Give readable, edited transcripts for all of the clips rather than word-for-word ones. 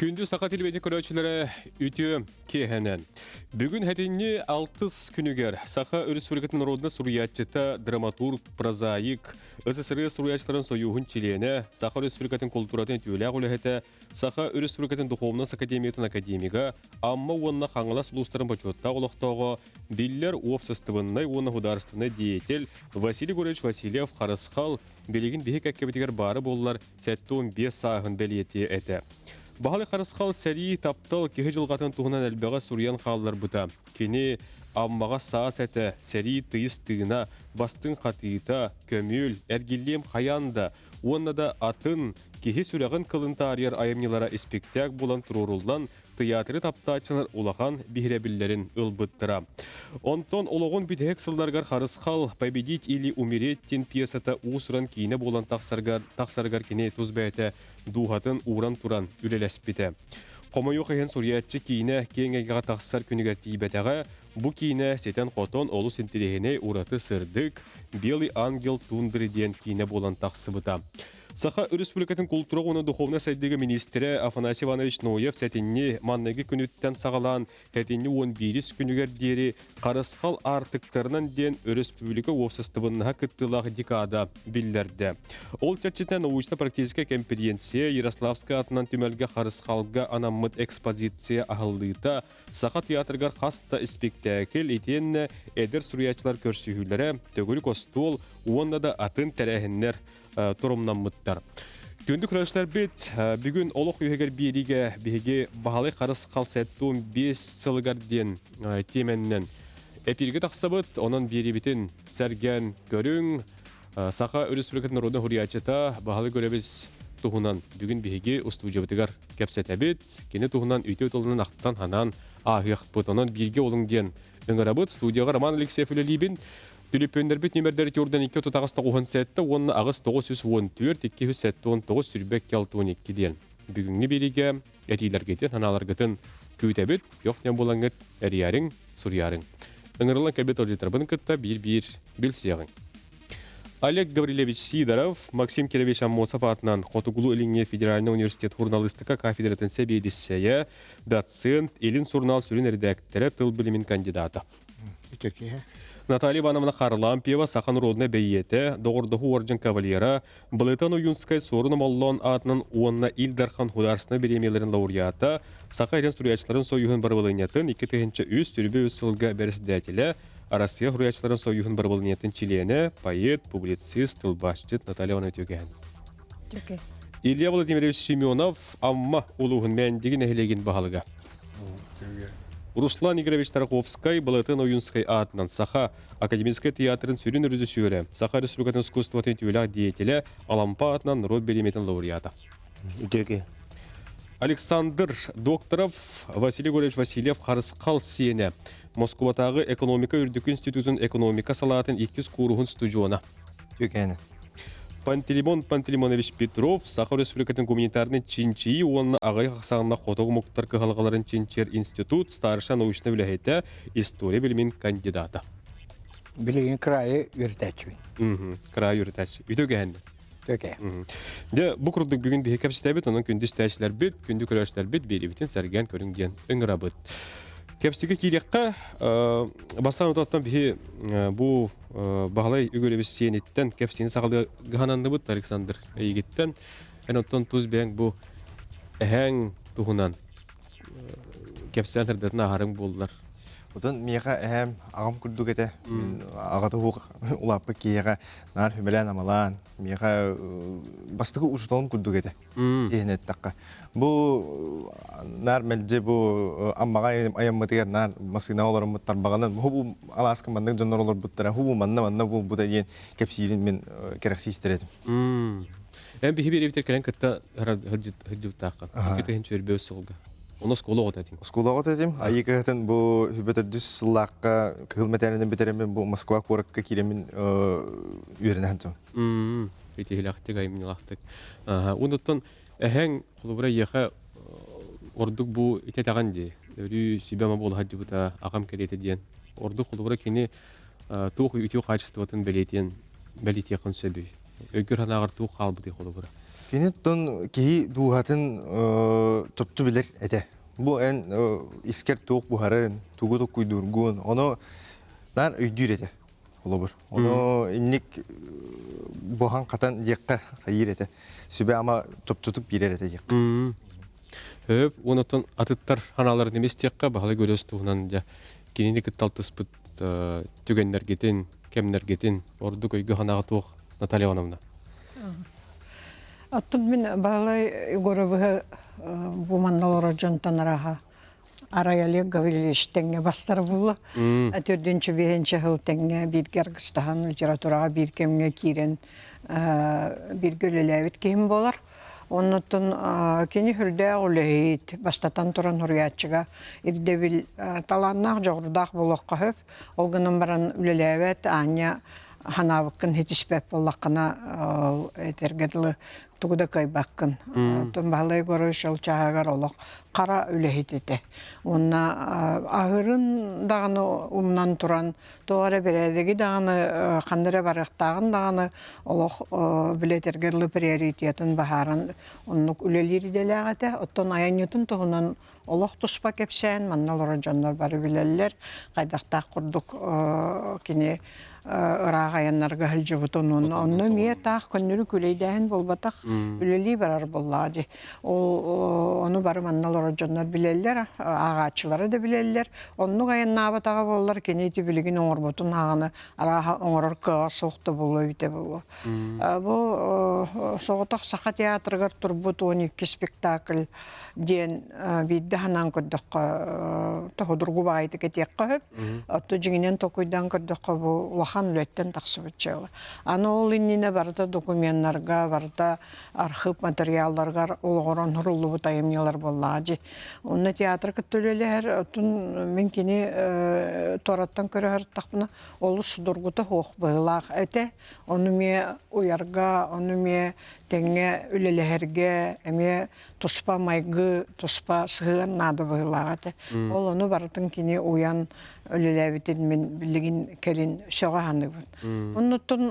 Күндү саха телевидение көрөөччүлэрэ үтүө киэһэнэн. Бүгүн хэтинни алтыс күнүгэр Саха Өрөспүүбүлүкэтин народна суруйааччыта, драматург, прозаик, СССР суруйааччыларын сойууһун чилиэнэ, Саха Өрөспүүбүлүкэтин култууратын үтүөлээх үлэһитэ, Саха Өрөспүүбүлүкэтин Духовнай академиятын академига, Амма уонна Хаҥалас улуустарын бочуоттаах олохтооҕо, биллэр уопсастыбаннай уонна художественнай деятель Василий Гурьевич Васильев Харысхал билигин биһи кэккэбитигэр баара буоллар 75 сааһын бэлиэтиэ этэ. Баһылай Харысхал сэрии, таптал, киһи дьылҕатын туһунан элбэҕи суруйан хаалларбыта. Кини Аммаҕа саас этэ, сэрии тыйыс тыына, бастыҥ хатыыта, көмүөл, эргиллиэм хайаан да уонна да атын киһи сүрэҕин кылын таарыйар айымньылара испиктээк буолан туруоруллан тыйаатыры таптааччылар улахан биһирэбиллэрин ылбыттара. Онтон олоҕун бүтэһик сылларыгар Харысхал «Победить или умереть» диэн пьесата уус-уран киинэ буолан тахсарыгар, тахсарыгар кини тус бэйэтэ дууһатын ууран туран үлэлэспитэ. Хомойуох иһин суруйааччы киинэ киэҥ эйгэҕэ тахсар күнүгэр тиийбэтэҕэ, бу киинэ ситэн-хотон олус интэриэһинэй ураты сырдык «Белый ангел тундры» диэн киинэ буолан тахсыбыта. Саха Өрөспүүбүлүкэтин култуура уонна духовнай сайдыыга миниистирэ Афанасий Иванович Ноев сэтинньи манныгы күнүттэн саҕалаан сэтинньи 11 күнүгэр диэри Харысхал аартыктарынан диэн өрөспүүбүлүкэ уопсастыбаннаһа кыттыылаах декада биллэрдэ. Ол чэрчитинэн научно-практическай кэмпириэнсийэ Ярославскай аатынан түмэлгэ Харысхалга анаммыт экспозиция аһыллыыта Саха театрыгар хас да испиктээкил итиэннэ эдэр суруйааччылар көрсүһүүлэрэ, төгүрүк остуол уонна да атын тэрээһиннэр торумнаммыттар. Күндү көрөөччүлэрбит, бүгүн олох үһүгэр биэриигэ биһиги Баһылай Харысхал 75 сылыгар диэн тиэмэннэн эпииргэ тахсабыт. Онон биэриибитин сэргээн көрүҥ. Саха Өрөспүүбүлүкэтин народнай суруйааччыта Баһылай Гөрөбүс туһунан бүгүн биһиги устуудьуйабытыгар кэпсэтэбит. Кини туһунан үтүө тылынан ахтан-санаан ааһыахпыт. Онон бииргэ олуҥ диэн ыҥырабыт. Студияҕа Роман Алексеев үлэлиибин. Түлүпүөннэрбит нүмердэрэ түөрдэн икки отут аҕыс тоҕуһун сэттэ уонна аҕыс 914 279 сүүрбэ 62 диэн. Бүгүҥҥү биэриигэ этиилэргитин, санааларгытын күүтэбит, йох диэн булаҥҥыт эрийээриҥ, суруйаарыҥ. Ыҥырыллан кэлбит аудиторбын кытта биир-биир билсиэҕиҥ. Олег Гаврильевич Сидоров, Максим Кирович Аммосов аатынан Хотугулуу-Илиҥҥи федеральнай университет журналистика кафедратын сэбиэдиссэйэ, доцент, Илин сурунаал сүрүн эрэдээктэрэ, тыл билимин кандидата. Наталья Ивановна Харлампьева саха норуодунай бэйиэтэ, доҕордоһуу уордьан кавалера, Былытан Ойуунскай Суорун Омоллоон аатынан уонна Ил Дархан художественнай бириэмийэлэрин лауреата, Саха Ирин суруйааччыларын сойууһун барабылыанньатын 2003 сүрүбэ үс сылга бэрэссэдээтэлэ, Россия суруйааччыларын сойууһун барабылыанньатын чилиэнэ, поэт, публицист, тылбаасчыт Наталья Ивановна Түгэһэн. Илья Владимирович Семенов Амма улууһун Мээндиги нэһилиэгин баһылыга. Руслан Игоревич Тараховскай Былатын Ойуунскай аатынан Саха академическай театрын сүрүн режиссерэ, Саха Республикатын искусствотын үтүөлээх деятелэ, Алампа аатынан норуот бириэмийэтин лауреата. Үтүөкэ. Александр Докторов, Василий Гурьевич Васильев Харысхал сиэнэ, Москубатааҕы экономика үрдүкү институтун экономика салаатын иккис кууруһун студиона. Түкээнэ. Пантелеймон Пантелеймонович Петров Саха Республикатын гуманитарнай чинчийии уонна аҕыйах ахсааннаах хотугу омуктар кыһалҕаларын чинчийэр институт старшай научнай үлэһитэ, история билимин кандидата. Билигин кыраайы үөрэтээччибин. Кыраайы үөрэтээччи. Үтүө кэһэннэ. Үтүө Дьэ, бу курдук бүгүн биһи кэпсэтэбит, онон күндү истээччилэрбит, күндү көрөөччүлэрбит биэриибитин сэргээн көрүҥ диэн ыҥырабыт. Кэпсигэ киириэххэ, бастаан утаттан биһи бу Баһылай Үгүрэбис сиэниттэн кэпсиини саҕалыаҕыһананныбыт Александр эйигиттэн. Эн оттон тус бэйэҥ бу эһээҥ туһунан кэпсээн сырдатын ааһарыҥ буоллар. Отон миэхэ эһээм аҕам курдук этэ. Мин аҕата уһук улааппыт киһиэхэ наар хүмэлээн-амалаан, миэхэ бастакы учууталым курдук этэ. Киһини эттэххэ. Бу наар мэлдьи бу Аммаҕа айаммытыгар наар массыынаҕа олороммут тарбаҕынан хубу алааска маннык дьоннор олорбуттара, хубу манна-манна буолбута диэн кэпсиирин мин кэрэхсии истэр этим. Эн биһи биэрэбитер кэлэн кытта сылдьыбыттааххын. Икки тыһыынча өрбөс сылга. Ону оскуола оҕото этиҥ. Оскуола оҕото этим. Айыы кыһатын бу хүбэ төрдүс сыллаахха кыһыл мэтээлинэн бүтэрэммин бу Москва куоракка киирэммин үөрэнэ сылдьабын. Итиһилэхтик, айымньылаахтык. Онуттан эһэҥ холобура эйиэхэ ордук бу итэтэҕин дии. Өрүү сүбэ-ама буола сылдьыбыта, аҕам кэриэтэ диэн. Ордук холобура кини туох үтүө хаачыстыбатын бэлиэтиэн бэлиэтиэххин сөбүй? Өйгөр санааҕар туох хаалбытый холобура? Кини оттон киһи дууһатын чопчу билэр этэ. Бу эн искэр туох буһарын, тугу токкуйдуургун, ону наар өйдүүр этэ. Холобур. Ону инник буһан-хатан диэххэ хайыыр этэ. Сүбэ-ама чопчутук биэрэр этэ диэххэ. Өп, онотон атыттар ханааларын эмистиэххэ баһылай көрөс туһунан дьэ кинини кытта алтыспыт түгэннэргитин, кэмнэргитин ордук өйгө санааҕа туох Наталья Ивановна? Оттон мин Баһылай Егоровыһы бу манна олорор дьонтон араха арай Олег Гаврильевич тэҥҥэ бастар буолла. Төрдүнчү биэһинчи сыл тэҥҥэ бииргэ аргыстаһан литератураҕа биир кэмҥэ киирэн бииргэ үлэлээбит киһим буолар. Оннуттан кини сүрдээх үлэһит, бастатан туран суруйааччыга ирдэбил талааннаах, дьоҕурдаах буолуохха сөп. Ол гынан баран үлэлээбэт, аанньа ханаабыккын ситиспэт буоллаххына, ол этэргэ дылы тугу да кыайбаккын. Оттон Баһылай Егорович ол чааһыгар олох хара үлэһит этэ. Уонна аһыырын даҕаны умнан туран Тоҕо эрэ бэрээдэги даҕаны, ханна эрэ барыахтааҕын даҕаны олох билэтэргэ дылы приоритетын баһааран оннук үлэлиир идэлээх этэ. Оттон айанньытын туһунан олох туспа кэпсээн, манна олорор дьоннор бары билэллэр. Хайдахтаах курдук кини ыраах айаннарга сылдьыбытын уонна онно эмиэ таах көннөрү күлэйдээһин буолбатах, үлэлии барар буоллаҕа дии. Ол ону бары манна олорор дьоннор билэллэр, ааҕааччылара да билэллэр. Оннук айаннаабатаҕа буоллар, кини ити билигин оҥорбутун ааҕаны арааһа оҥорор кыаҕа суох да буолуо эбитэ буолуо. Бу соҕотох Саха театрыгар турбут 12 спектакль диэн биирдэ санаан көрдөххө, тоһудургу баҕайытык этиэххэ сөп. Оттон дьиҥинэн толкуйдаан көрдөххө, бу улахан үлэттэн тахсыбыт дьыала. Аны ол иннинэ барыта докуменнарга, барыта архыып матырыйаалларыгар олоҕуран суруллубут айымньылар буоллаҕа дии. Онно театр кытта үлэлэһэр, оттон мин кини туораттан көрө сырыттахпына олус судургута суох быһыылаах этэ. Ону эмиэ уйарга, ону эмиэ тэҥҥэ үлэлэһэргэ эмиэ туспа майгы, туспа сыһыан наада быһыылаах этэ. Ол ону барытын кини уйан үлэлээбитин мин билигин кэлин сөҕө саныыбын. Оннуттан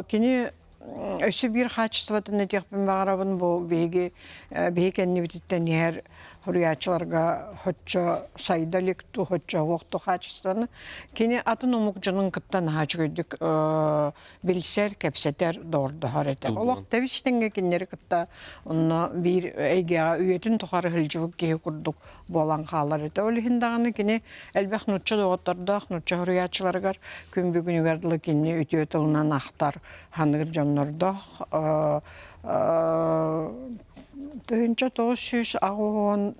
кини Өссө биир хаачыстыбатын этиэхпин баҕарабын, бу биһиги биһи кэннибититтэн иһэр суруйааччыларга соччо сайда илик туу, соччо суох туу хаачыстыбаны. Кини атын омук дьонун кытта наһаа үчүгэйдик билсэр, кэпсэтэр, доҕордоһор этэ. Олох тэбис тэҥҥэ кинилэри кытта онно биир эйгэҕэ үйэтин тухары сылдьыбыт киһи курдук буолан хаалар этэ. Ол иһин даҕаны кини элбэх нуучча доҕоттордоох, нуучча суруйааччыларыгар күн бүгүнүгэр дылы кини үтүө тылынан ахтар, саныыр дьоннордоох. 1983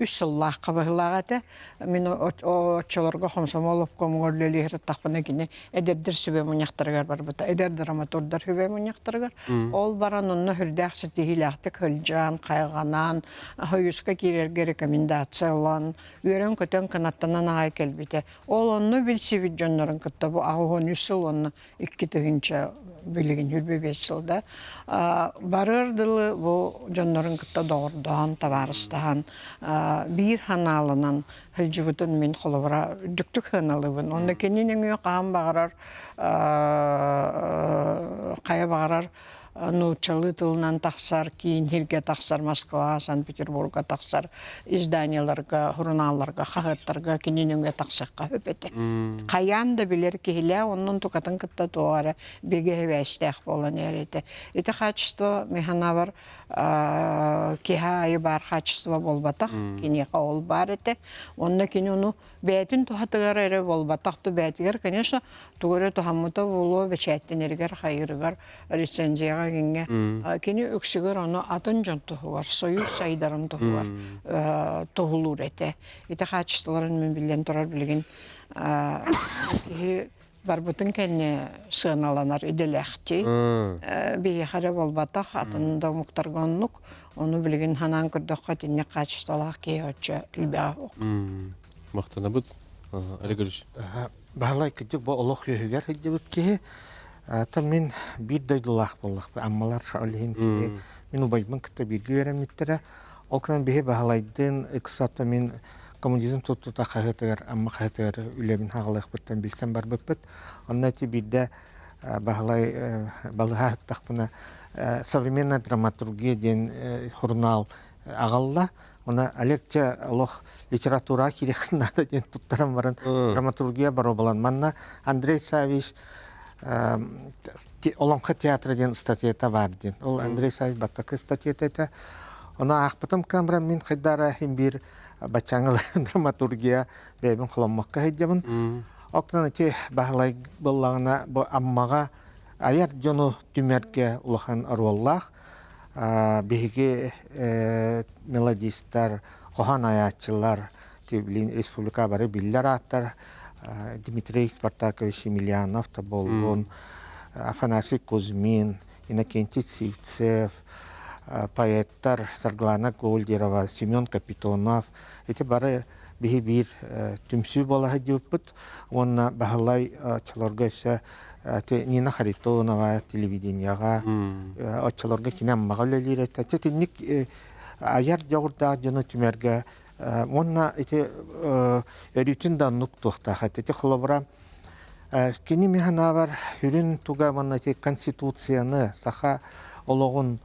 сыллаахха быһыылаах этэ. Мин оччолорго хомсомуол обкомугар үлэлии сырыттахпына кини эдэрдэр сүбэ мунньахтарыгар барбыта. Эдэр драматурдар сүбэ мунньахтарыгар. Ол баран онно сүрдээх ситиһиилээхтик сылдьан, хайҕанан, Союзка киирэргэ рекомендация ылан, үөрэн-көтөн кынаттанан аҕай кэлбитэ. Ол онно билсибит дьоннорун кытта бу 83 сыл уонна 2000 билигин 25 сылда барыар дылы бу дьоннорун кытта доҕордоһон, табаарыстаһан, биир ханаалынан сылдьыбытын мин холобура үрдүктүк сыаналыыбын. Онно кини нөҥүө хаһан баҕарар хайа баҕарар нууччалыы тылынан тахсар, киин сиргэ тахсар, Москва, Санкт-Петербурга тахсар изданиеларга, сурунаалларга, хаһыаттарга кини нөҥүө тахсыахха сөп этэ. Хайаан да билэр киһилээх, оннун тукатын кытта туох эрэ бигэ сибээстээх буолан иһэр этэ. Ити качество мин санаабар киһи аайы баар качество буолбатах, киниэхэ ол баар этэ. Онно кини ону бэйэтин туһатыгар эрэ буолбатах, ту бэйэтигэр, конечно, тугу эрэ туһаммыта буолуо, бэчээттэнэригэр, хайыырыгар, рецензияҕа киҥҥэ. Кини үксүгэр ону атын дьон туһугар, союз сайдарын туһугар туһулуур этэ. Ити хаачыстыбаларын мин биллэн турар билигин киһи барбытын кэннэ сыаналанар идэлээхтии. Биһиэхэ эрэ буолбатах, атын да омуктарга оннук. Ону билигин санаан көрдөххө, итинник хаачыстыбалаах киһи оччо элбэҕэ суох. Махтанабыт. Олег Ильич. Баһылай кырдьык бу олох үөһүгэр сылдьыбыт киһи. Та мин биир дойдулаах буоллахпын. Аммалар ол иһин кини мин убайбын кытта бииргэ үөрэммиттэрэ. Ол гынан биһи Баһылайдыын ыксата мин коммунизм туттута хаһыатыгар Амма хаһыатыгар үлэбин хаҕалыахпыттан билсэн барбыппыт. Онно ити биирдэ Баһылай балыһа аттахпына. Современная драматургия диэн журнал аҕалла. Она Олег те олох литература кириэххин наада диэн туттаран баран драматургия боруобалан. Манна Андрей Савич Олоҥхо театра диэн статьята баар диэн. Ол Андрей Савич бастакы статьята этэ. Ону аахпытым кэмрэ мин хайдара иһин биир баччааҥы драматургия бэйэбин холоммокко сылдьабын. Оттон ити Баһылай буоллаҕына бу Аммаҕа айар дьону түмэргэ улахан оруоллаах. Биһиги мелодистар, хоһоон айааччылар, билин республика бары биллэр ааттар Дмитрий Спартакович Емельянов Тоболлун, Афанасий Кузьмин, Иннокентий Сивцев, поэттар Саргылана Гольдерова, Семен Капитонов ити бары биһи биир түмсүү буола сылдьыбыппыт уонна Баһылай оччолорго өссө Нина Харитонова телевидениеҕа оччолорго кини Аммаҕа үлэлиир этэ. Итинник айар дьоҕурдаах дьону түмэргэ уонна ити өрүүтүн да оннук туохтаах этэ. Ити холобура кини мин санаабар сүрүн туга уонна ити конституцияны саха олоҕун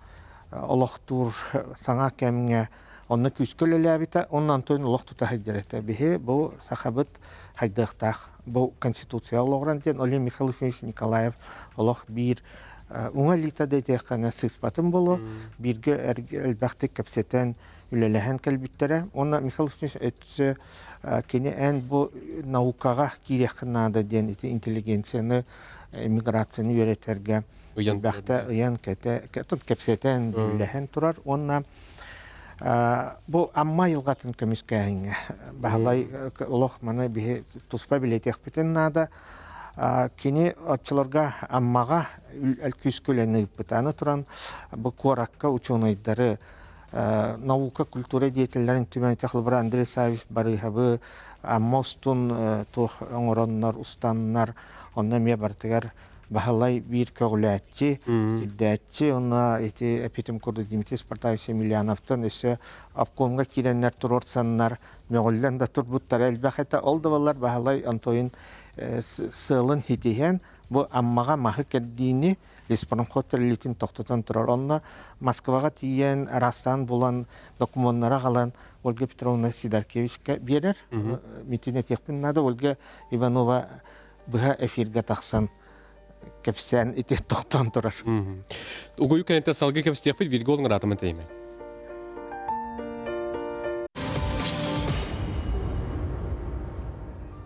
олохтуур саҥа кэмҥэ онно күүскэ үлэлээбитэ уонна онтон олох тута сылдьар этэ. Биһи бу сахабыт хайдыахтаах бу конституция олоҕуран диэн Олег Михайлович Николаев олох биир уҥа илиитэ да этиэххэ сыыспатын буолуо бииргэ элбэхтик кэпсэтэн үлэлэһэн кэлбиттэрэ уонна Михаил Ильич өссө кини эн бу наукаҕа киириэххин наада диэн ити интеллигенцияны иммиграцияны үөрэтэргэ элбэхтэ ыйан кэтэ кэпсэтэн үлэлэһэн турар уонна бу Амма айылҕатын көмүскээһиҥҥэ Баһылай олох маны биһи туспа билэтиэхпитин наада. Кини оччолорго Аммаҕа күүскэ үлэни ыыппыта. Аны туран бу куоракка учуонайдары наука, культура деятеллэрин түмэн холобура Андрей Савич Барыыһабы Амма устун туох оҥороннор, устаннар, онно эмиэ барытыгар Баһылай биир көҕүлээччи, сирдээччи уонна ити эпитим курдук Дмитрий Спартаевич Емельяновтан өссө обкомҥа киирэннэр туруорсаннар мөҕүллэн да турбуттара элбэх этэ. Ол да буоллар Баһылай Антоин сыалын ситиһэн бу Аммаҕа маһы кэрдиини леспромхоз тэрилиитин тохтотон турар. Онно Москваҕа тиийэн араастаан булан докумуоннары аҕалан Ольга Петровна Сидоркевичка биэрэр. Митин этиэхпин наада Ольга Иванова быһа эфиргэ тахсан кэпсээн ити тохтоон турар. Угуйу кэнниттэн салгыы кэпсиэхпит бииргэ олоҥраатымын тэйимэн.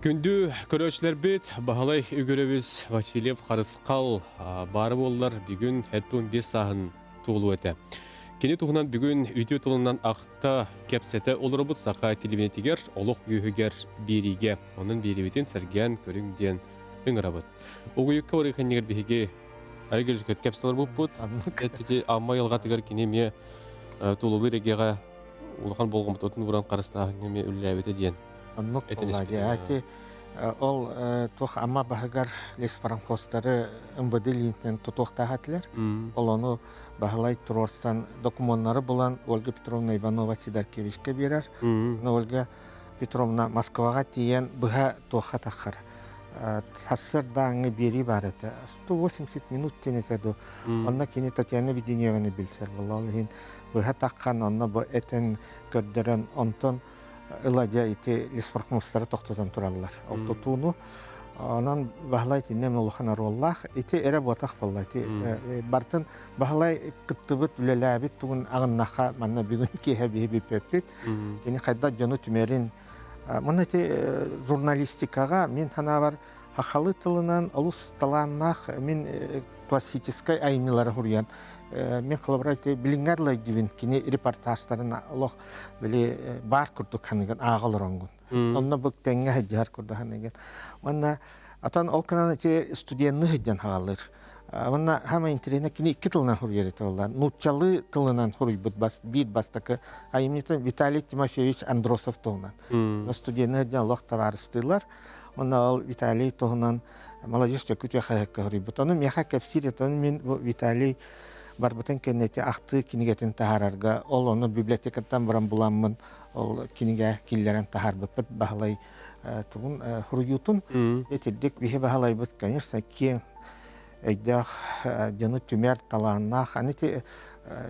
Күндү көрөөччүлэрбит Баһылай Үгүрөбүс Васильев Харысхал баары буоллар бүгүн 75 сааһын туолуо этэ. Кини туһунан бүгүн үтүө тылынан ахта, кэпсэтэ олоробут саха телевидениетигэр олох үөһүгэр биэриигэ. Онон биэриибитин сэргээн көрүҥ диэн ыҥырабыт. Угуйукка барыахынньыгар биһиги арыгы кэпсэлэр Эти Амма айылҕатыгар кини эмиэ тулалыыр эйгэҕэ улахан болҕомтотун ууран харыстааһыҥҥа эмиэ үлэлээбитэ диэн. Оннук буолла дии. Ол туох Амма баһыгар леспромхозтары МВД лиинтэн тутуохтаах этилэр. Ол ону Баһылай туруорсан докумуоннары булан Ольга Петровна Иванова Сидоркевичка биэрэр. Ольга Петровна Москваҕа тиийэн быһа туохха таххар сарсыардааҥҥы биэрии баар этэ. 180 минут диэн этэ дуу. Онно кини Татьяна Веденееваны билсэр буолла. Ол иһин быһа таххан онно бу этэн көрдөрөн онтон ыла дьэ ити леспрохмустары тохтотон тураллар. Ол тутууну онон Баһылай итиннэ улахан оруоллаах. Ити эрэ буотах буолла. Ити бартын Баһылай кыттыбыт, үлэлээбит тугун аҕыннахха манна бүгүн киэһэ биһи бүппэппит. Кини хайдах дьону түмэрин Муна ити журналистикаҕа мин санаабар сахалыы тылынан олус талааннаах мин классическай айымньылары суруйан мин холобура ити билиҥҥэ дылы кини репортажтарын олох били баар курдук ханыгын ааҕа олороҥҥун. Онно бу тэҥҥэ сылдьыһар курдук ханыгын. Уонна атан ол гынан ити студенныы сылдьан хаалыр. Уонна хаама интэриэһинэ кини икки тылынан суруйар этэ буолла. Нууччалыы тылынан суруйбут бас, биир бастакы айымньыта Виталий Тимофеевич Андросов туһунан. Студеннар дьон олох табаарыстыылар. Уонна ол Виталий туһунан молодежь төкүтүө хаһыакка суруйбут. Ону миэхэ кэпсиир этэ. Ону мин бу Виталий барбытын кэннэ ити ахтыы кинигэтин таһаарарга ол ону библиотекаттан баран буламмын ол кинигэ киллэрэн таһаарбыппыт Баһылай тугун суруйуутун. Итирдик биһи Баһылайбыт, конечно, киэҥ. өйдөөх дьону түмэр талааннаах. Аны ити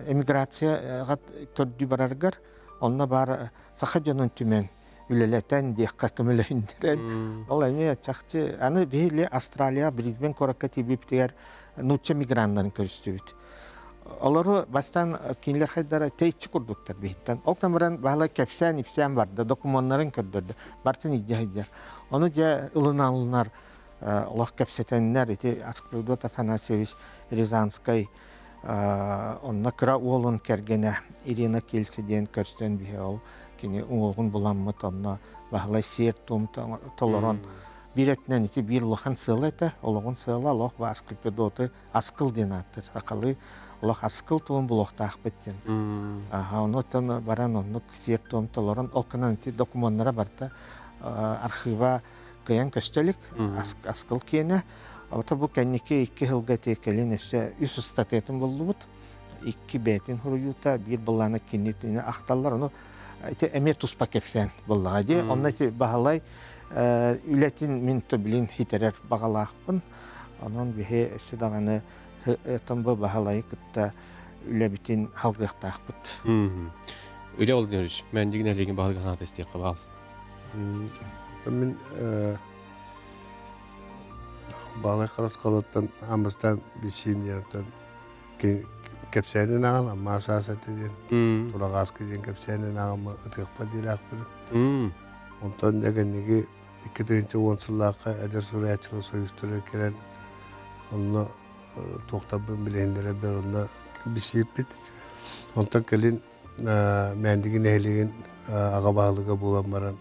эмиграцияҕа көрдүү барарыгар онно баар саха дьонун түмэн үлэлэтэн диэххэ көмөлөһүннэрэн ол эмиэ чахчы аны биһиги Австралия Брисбен куоракка тиийбиппитигэр нуучча миграннарын көрүстүбүт. Олору бастаан кинилэр хайдара тэйиччи курдуктар биһиттэн. Ол баран баһылай кэпсээн-ипсээн барда, докумуоннарын көрдөрдө, бартын илдьэ сылдьар. Ону дьэ ылыналлар олох кэпсэтэннэр ити Асклюдот Афанасьевич Рязанскай онно кыра уолун кэргэнэ Ирина Кельци диэн көрсөн биһи ол кини уҥуоҕун буламмыт онно Баһылай сиэр-туом толорон биир өттүнэн ити биир улахан сыала этэ олоҕун сыала олох Асклепидоты аскыл диэн ааттыыр сахалыы олох аскыл туом булуохтаахпыт диэн аха онуттан баран оннук сиэр-туом толорон ол гынан ити докумуоннара барыта архыыба кыайан көстө илик аскыл киэнэ ото бу кэнники икки сылга ити кэлин өссө үс ыстатыйатын буллубут икки бэйэтин суруйуута биир былаана кини ахталлар ону ити эмиэ туспа кэпсээн буоллаҕа дии онно ити Баһылай үлэтин мин төбүлүн хитэрэр баҕалаахпын онон биһи өссө даҕаны бу Баһылайы кытта үлэбитин халгыахтаахпыт. Илья Владимирович, мен дигин әлеген баһылыгы ханата истиэххэ баалсын. Мин Баалай Харысхалыттан амыстан билсиим диэн кэпсээнин ааҕан Амма саас этэ диэн Тураҕааскы диэн кэпсээнин ааҕаммын ытыахпар диэри аахпытым. Онтон дьэ кэнники 2010 сыллаахха эдэр суруйааччылар союзтара кэлэн онно туохтарбын билиһиннэрэрбэр онно билсибиппит. Онтон кэлин Мээндиги нэһилиэгин аҕа баһылыга буолан баран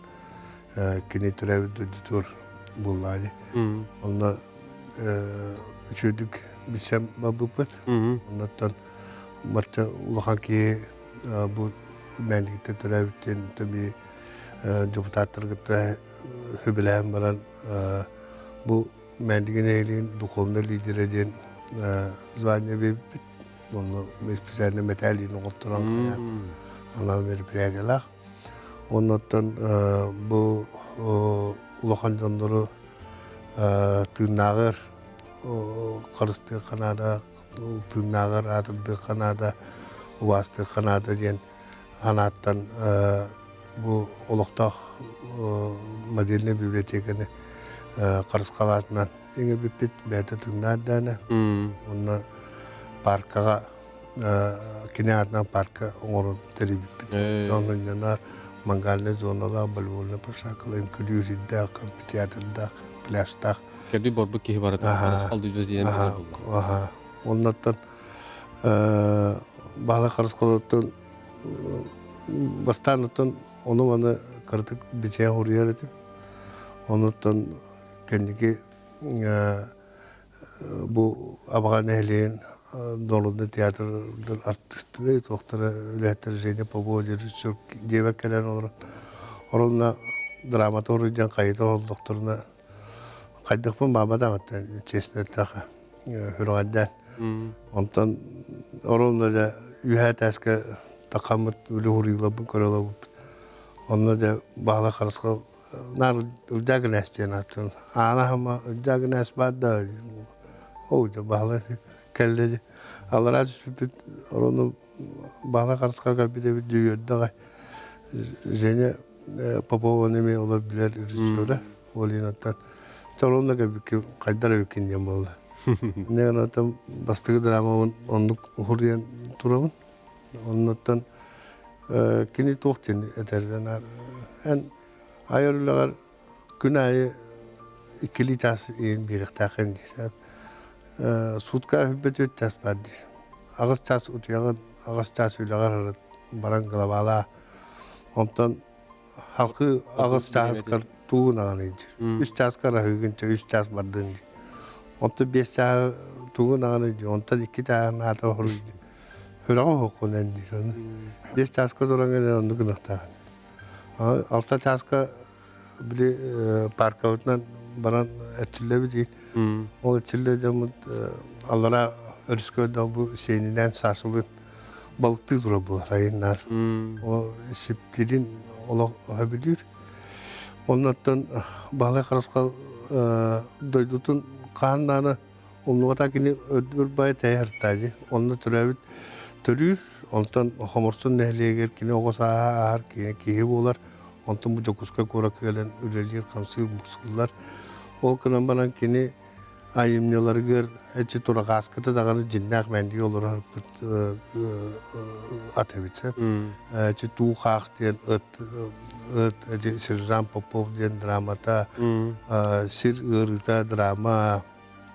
кини төрөөбүт дойдутугар буоллаҕа дии. Онно үчүгэйдик билсэн барбыппыт. Оннуттан бачча улахан киһи бу Мээндигиттэн төрөөбүт диэн төмүү депутаттары кытта сөбүлэһэн баран бу Мээндиги нэһилиэгин духовнай лидерэ диэн звание биэрбиппит. Онно специально мэтээлиин оҥотторон хайаан анал мероприятиелаах. Оннуттан бу улахан дьоннору тыыннааҕар харыстыахха наада, тыыннааҕар аатырдыахха наада, убаастыахха наада диэн санааттан бу олохтоох модельнай библиотеканы харысхалаатынан иҥэрбиппит бэйэтэ тыыннаах дээнэ. Онно паркаҕа кини аатынан парка оҥорон тэрийбиппит. Онно мангальнай зоналаах, волейбольнай площадкалар, үҥкүүлүүр ирдээх, амфитеатрдаах, пляжтаах. Кэлби борбут киһи барыта харысхал дүйбэс диэн Аха. Оннуттан баала харысхалыттан бастаан оттон ону маны кыратык бичээн хуруйар этим. Онуттан кэнники бу Абаҕа нэһилиэгин Долунда театрдар артыыстара туохтара үлэһиттэр Женя Попова режиссер дьиэбэр кэлэн олорон оронно драматург диэн хайыта олордохторуна хайдахпын баабатаҕыттан честно эттэххэ сүрэҕэлдээн онтон оронно дьэ үөһээ этээскэ тахаммыт үлэ уһуруйууларбын көрө олорбуппут онно дьэ баала харысхал наар Ылдьаа Гынээс диэн ааттыын аана аһыма Ылдьаа Гынээс баар да ол дьэ баһылай кэллэ дии аллараа түспүппүт орону баала харысхал кэлбит эбит дии үөрдэ аҕай Женя Попованы эмиэ олор билэр режиссера Олинаттан Торонно кэлбиккин хайдар эбиккин диэн буолла. Инньэ гынан бастакы драмабын оннук уһуруйан турабын. Оннуттан кини туох диэн этэрдэн эн айар үлэҕэр күн аайы иккилии таас иһин биэриэхтээххин диир. Сутка үһүбэт таас баар диир. Аҕыс чаас утуйаҕын, аҕыс чаас үлэҕэр баран главалаа. Онтон Халкы аҕыс чааскар тугун аҕаны диир. Үс чааскар аһыыгын чэ үс чаас бардын диир. Онтон биэс чааһы тугун аҕаны диир. Онтон икки чааһын аатар хоруй диир. Сүрэҕэ оһоххун эн диир. Ону биэс чааска туран гэнэ оннук гыныахтаахын. Алта чааска били паркабытынан баран эрчиллэбит диир. Ол эрчиллэ дьоммут аллараа өрүскэ бу сиэнинээн Сашалыын балыктыы турар буолар айыннар. Ол сиптирин олох сөбүлүүр. Оннуттан Баһылай Харысхал дойдутун хаан дааны Оннугата кини өрдүбүр бай тэйэ Онно төрөөбүт төрүүр, онтон Хоморсун нэһилиэгэр кини оҕо сааһа ааһар киһи буолар. Онтон бу Дьокуускай куоракка кэлэн үлэлиир-хамсыыр муксуллар. Ол гынан баран кини айымньыларыгар эчи турахааскыта даҕаны дьиннээх мэндиги олорорбут ат эбит эчи туу хаах диэн ыт ыт эти сержант Попов диэн драмата сир ыарыыта драма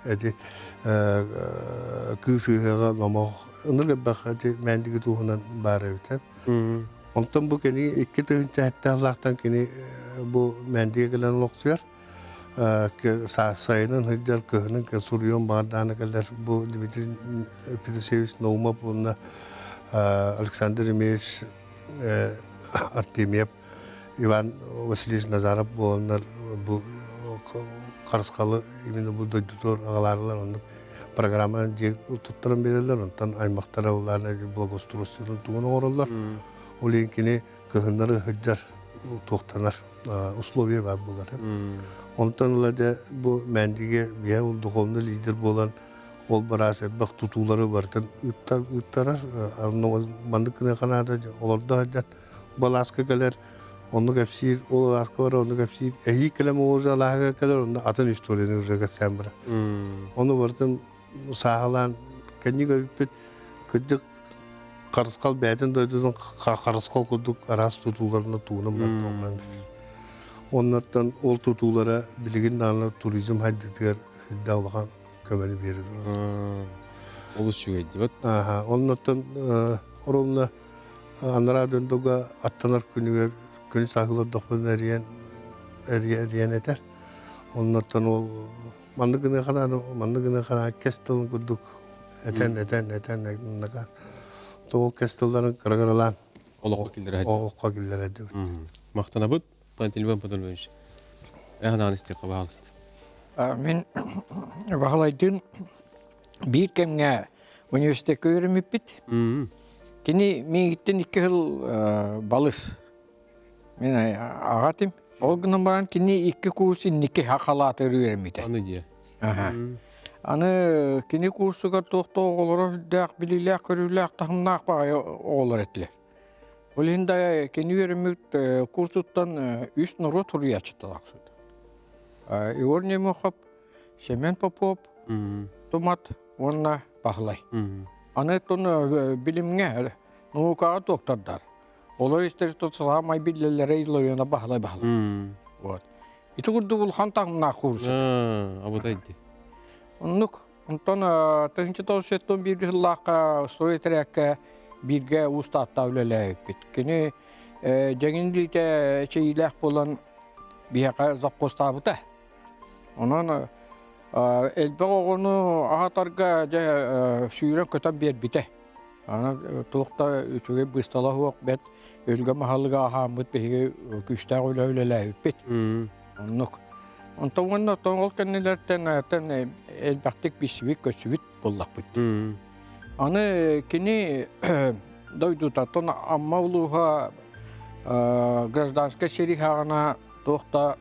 эти кыыс ыһыаҕа номох ынырык элбэх эти мэндиги туһунан баар эбит онтон бу кини 2007 сыллаахтан кини бу мэндигэ кэлэн олохсуйар сайынын сылдьар, кыһынын суруйуон баҕардаана кэлэр бу Дмитрий Петросевич Наумов уонна Александр Ремеевич Артемьев, Иван Васильевич Назаров буоланнар бу Харысхалы именно бу дойдутугар аҕалаарылар оннук программанан дьиэ туттаран биэрэллэр, онтон аймахтара улаана благоустройствотун тугун оҥороллор. Ол иһин кини кыһыннары сылдьар туохтанар условия баар буолар. Онтон ыла дьэ бу Мэндигэ биһэ ол духовный лидер буолан ол бараас элбэх тутуулары барытын ыыттар ыыттарар маннык гына ханаада олордо сылдьан балааска кэлэр онну кэпсиир ол алааска барар онну кэпсиир эһии кэлэн уже алааһыгар кэлэр онно атын историяны уже кэпсээн барар ону барытын сааһылаан кэнник эбиппит кырдьык Харысхал бэйэтин дойдутун харысхал курдук араас тутууларына тугунан барытын Оннуттан ол тутуулара билигин даҕаны туризм хайдыытыгар сүрдээх улахан көмөнү биэрэ турар. Олус үчүгэй дибат. Аха, оннуттан оруолна анараа дойдуга аттанар күнүгэр күнү сааһылардахпын эрийэн эрийэн этэр. Оннуттан ол маннык гына ханаан маннык гына ханаан кэс тылын курдук этэн этэн этэн накаас тоҕо кэс тылларын кыра-кыралаан олоххо киллэрэ олоххо киллэрэ дебит махтанабыт Пантелеймон Пантелеймонович эһанаан истиэххэ баһаалыста Мин Баһылайдыын биир кэмҥэ университекка үөрэммиппит. Кини миигиттэн икки сыл балыс. Мин аҕа этим. Ол гынан баран кини икки курс инники халаатыгар үөрэммитэ. Аны диэ. Аны кини курсугар туох да оҕолоро үрдээх, билиилээх-көрүүлээх, таһымнаах баҕайы оҕолор этилэр. Ол иһин да кини үөрэммит курсуттан үс норуот суруйааччыта тахсыбыта. Егор Немохов, Семен Попов, Тумат уонна Баһылай. Аны тон билимҥэ наукаҕа доктордар. Олор истэр саамай биллэллэрэ Илларионов Баһылай Баһылай. Вот. Ити курдук улахан таһымнаах курс. Абытай Оннук. Онтон 1971 сыллаахха строй этэрээккэ бииргэ Уус Таатта үлэлээбиппит. Кини дьэҥин илиитэ эчэйиилээх буолан биһиэхэ завхозтаабыта. Онон элбэх оҕону аһатарга дьэ сүүрэн-көтөн биэрбитэ. Аны туох да үчүгэй быыстала суох бэрт өлгөм аһылыга аһааммыт биһиги күүстээх үлэ үлэлээбиппит. Оннук. Онтон уонна оттон ол кэннилэртэн элбэхтик билсибит, көрсүбүт буоллахпыт. Аны кини дойдутаттан Амма улууһа гражданскай сэрии хаҕына туох да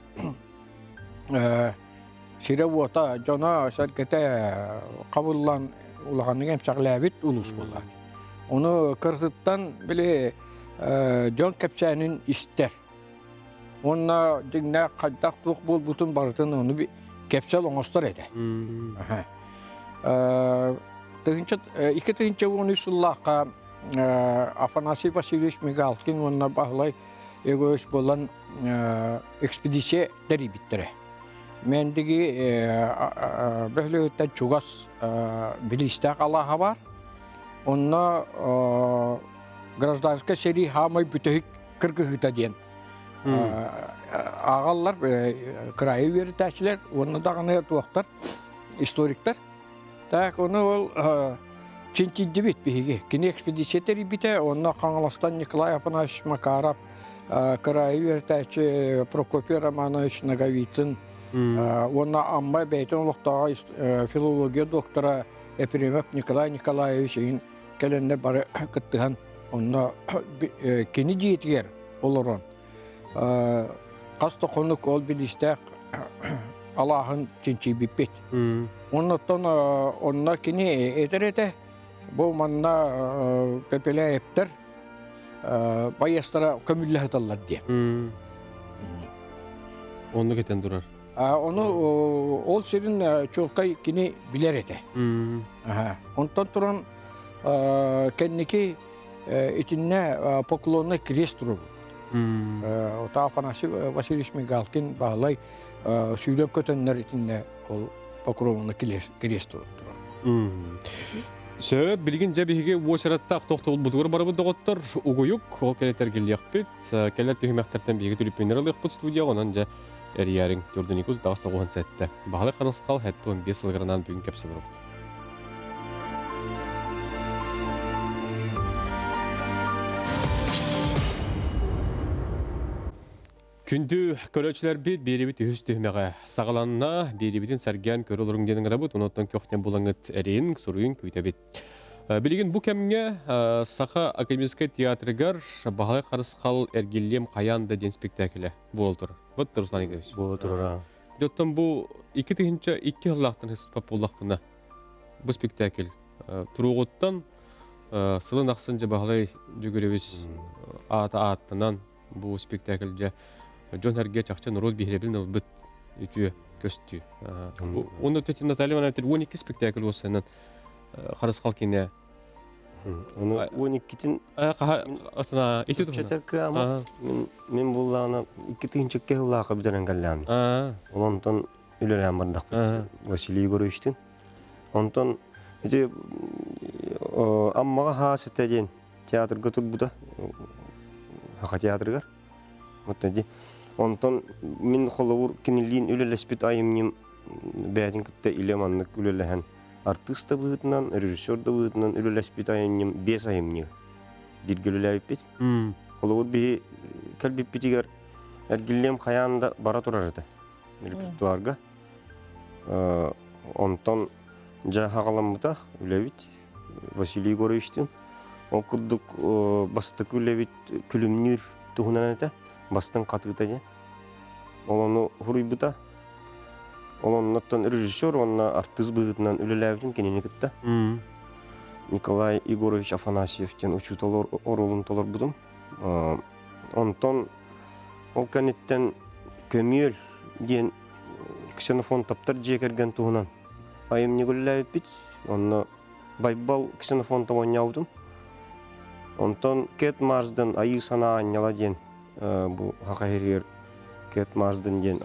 сирэ-уота, дьоно-сэргэтэ хабыллан улаханнык эмсэҕэлээбит улуус буолла. Ону кыргыттан били дьон кэпсээнин истэр. Уонна дьиҥнээх хайдах туох буолбутун барытын ону кэпсэл оҥостор этэ. 2013 сыллаахха Афанасий Васильевич Мигалкин уонна Баһылай Егорович буолан экспедиция тэрийбиттэрэ. Мендиги бөһүлүгүттэн чугас билиистээх алааһа бар. Онно гражданскай сэрии хаамай бүтэһик кыргыһыыта диэн ааҕаллар кыраайы үөрэтээччилэр уонна даҕаны туохтар историктар. Так, ону ол чинчийдибит биһиги. Кини экспедиция тэрийбитэ, онно Хаҥаластан Николай Афанасьевич Макаров, кыраайы үөрэтээччи Прокопий Романович Ноговицын уонна Амма бэйэтин олохтооҕо филология доктора Епремов Николай Николаевич иһин кэлэннэр бары кыттыһан онно кини дьиэтигэр олорон хас да хонук ол билиистээх алааһын чинчийбиппит. Оннуттан онно кини этэр этэ, бу манна Пепеляевтэр байыастара көмүллэ сыталлар диэн. Оннук этэн турар. Ону ол сирин чуолкай кини билэр этэ. Онтон туран кэнники итиннэ поклонный крест турбут. Ота Афанасий Васильевич Мигалкин Баһылай сүүрэн көтөннөр итиннэ ол покровный крест турар. Сөп, билигин дьэ биһиги уочараттаах тохтобулбутугар барыбыт доҕоттор угуйук, ол кэлэтэргиллиэхпит, кэлэр түһүмэхтэртэн биһиги түлүппүннэр ылыахпыт студия, онон дьэ эрийээриҥ Төрдүникул таас тоҕуһан сэттэ. Баһылык Харысхал 75 сылыгыранаан бүгүн кэпсэлэр Күндү көрөөччүлэрбит биэрибит үһүс түһүмэҕэ саҕаланна. Биэрибитин сэргээн көрө олоруҥ диэн ыҥырабыт. Онуттан көхтөн булаҥыт эриин, суруйун күүтэбит. Билигин бу кэмҥэ Саха академическай театрыгар Баһылай Харысхал Эргиллиэм хайаан да диэн спектаклэ буола турар. Вот Руслан Игоревич. Буола турар. Оттон бу 2002 сыллаахтан буоллахпына бу спектакль туруоҕуттан сылын ахсын дьэ Баһылай Дьөгүрэбис аата ааттанан бу спектакль дьэ дьон эргэ чахчы норуот биһирэбилин ылбыт үтүө көстүү. Уонна Наталья Ивановна 12 спектакль уоссанан Харысхал кине Ону 12-тин атына ити Четер кыама мин буллаана 2 тыһынчыкка сыллаахы бүтэрэн кэллээн. Ол онтон үлэлээн бардахпыт Василий Егоровичтын. Онтон ити Аммаҕа хаас этэ диэн театрга турбута. Хаха театрыгар. Вот ди. Онтон мин холобур кинилиин үлэлэспит айымньым бэйэтин кытта илэ маннык үлэлэһэн артыыс да быһыытынан, режиссер да быһыытынан үлэлэспит айымньым биэс айымньы бииргэ үлэлээбиппит. Холобур биһи кэлбиппитигэр эргиллиэм хайаан да бара турар этэ репертуарга. Онтон дьэ хаҕаламмыта үлэбит Василий Егоровичтыын. Ол курдук бастакы үлэбит күлүмнүүр туһунан этэ, бастыҥ хатыыта диэн. Ол ону хуруйбута. Ол оннуттан режиссер уонна артыыс быһыытынан үлэлээбитим кинини кытта. Николай Егорович Афанасьев диэн учуутал оруолун толорбутум. Онтон ол кэнниттэн Көмүөл диэн Ксенофонтовтар дьиэ кэргэн туһунан айымньы үлэлээбиппит. Онно Байбал Ксенофонтов оонньообутум. Онтон Кэт Марсден Айыы санаа анньала диэн бу Саха сиригэр Кэт Марсден диэн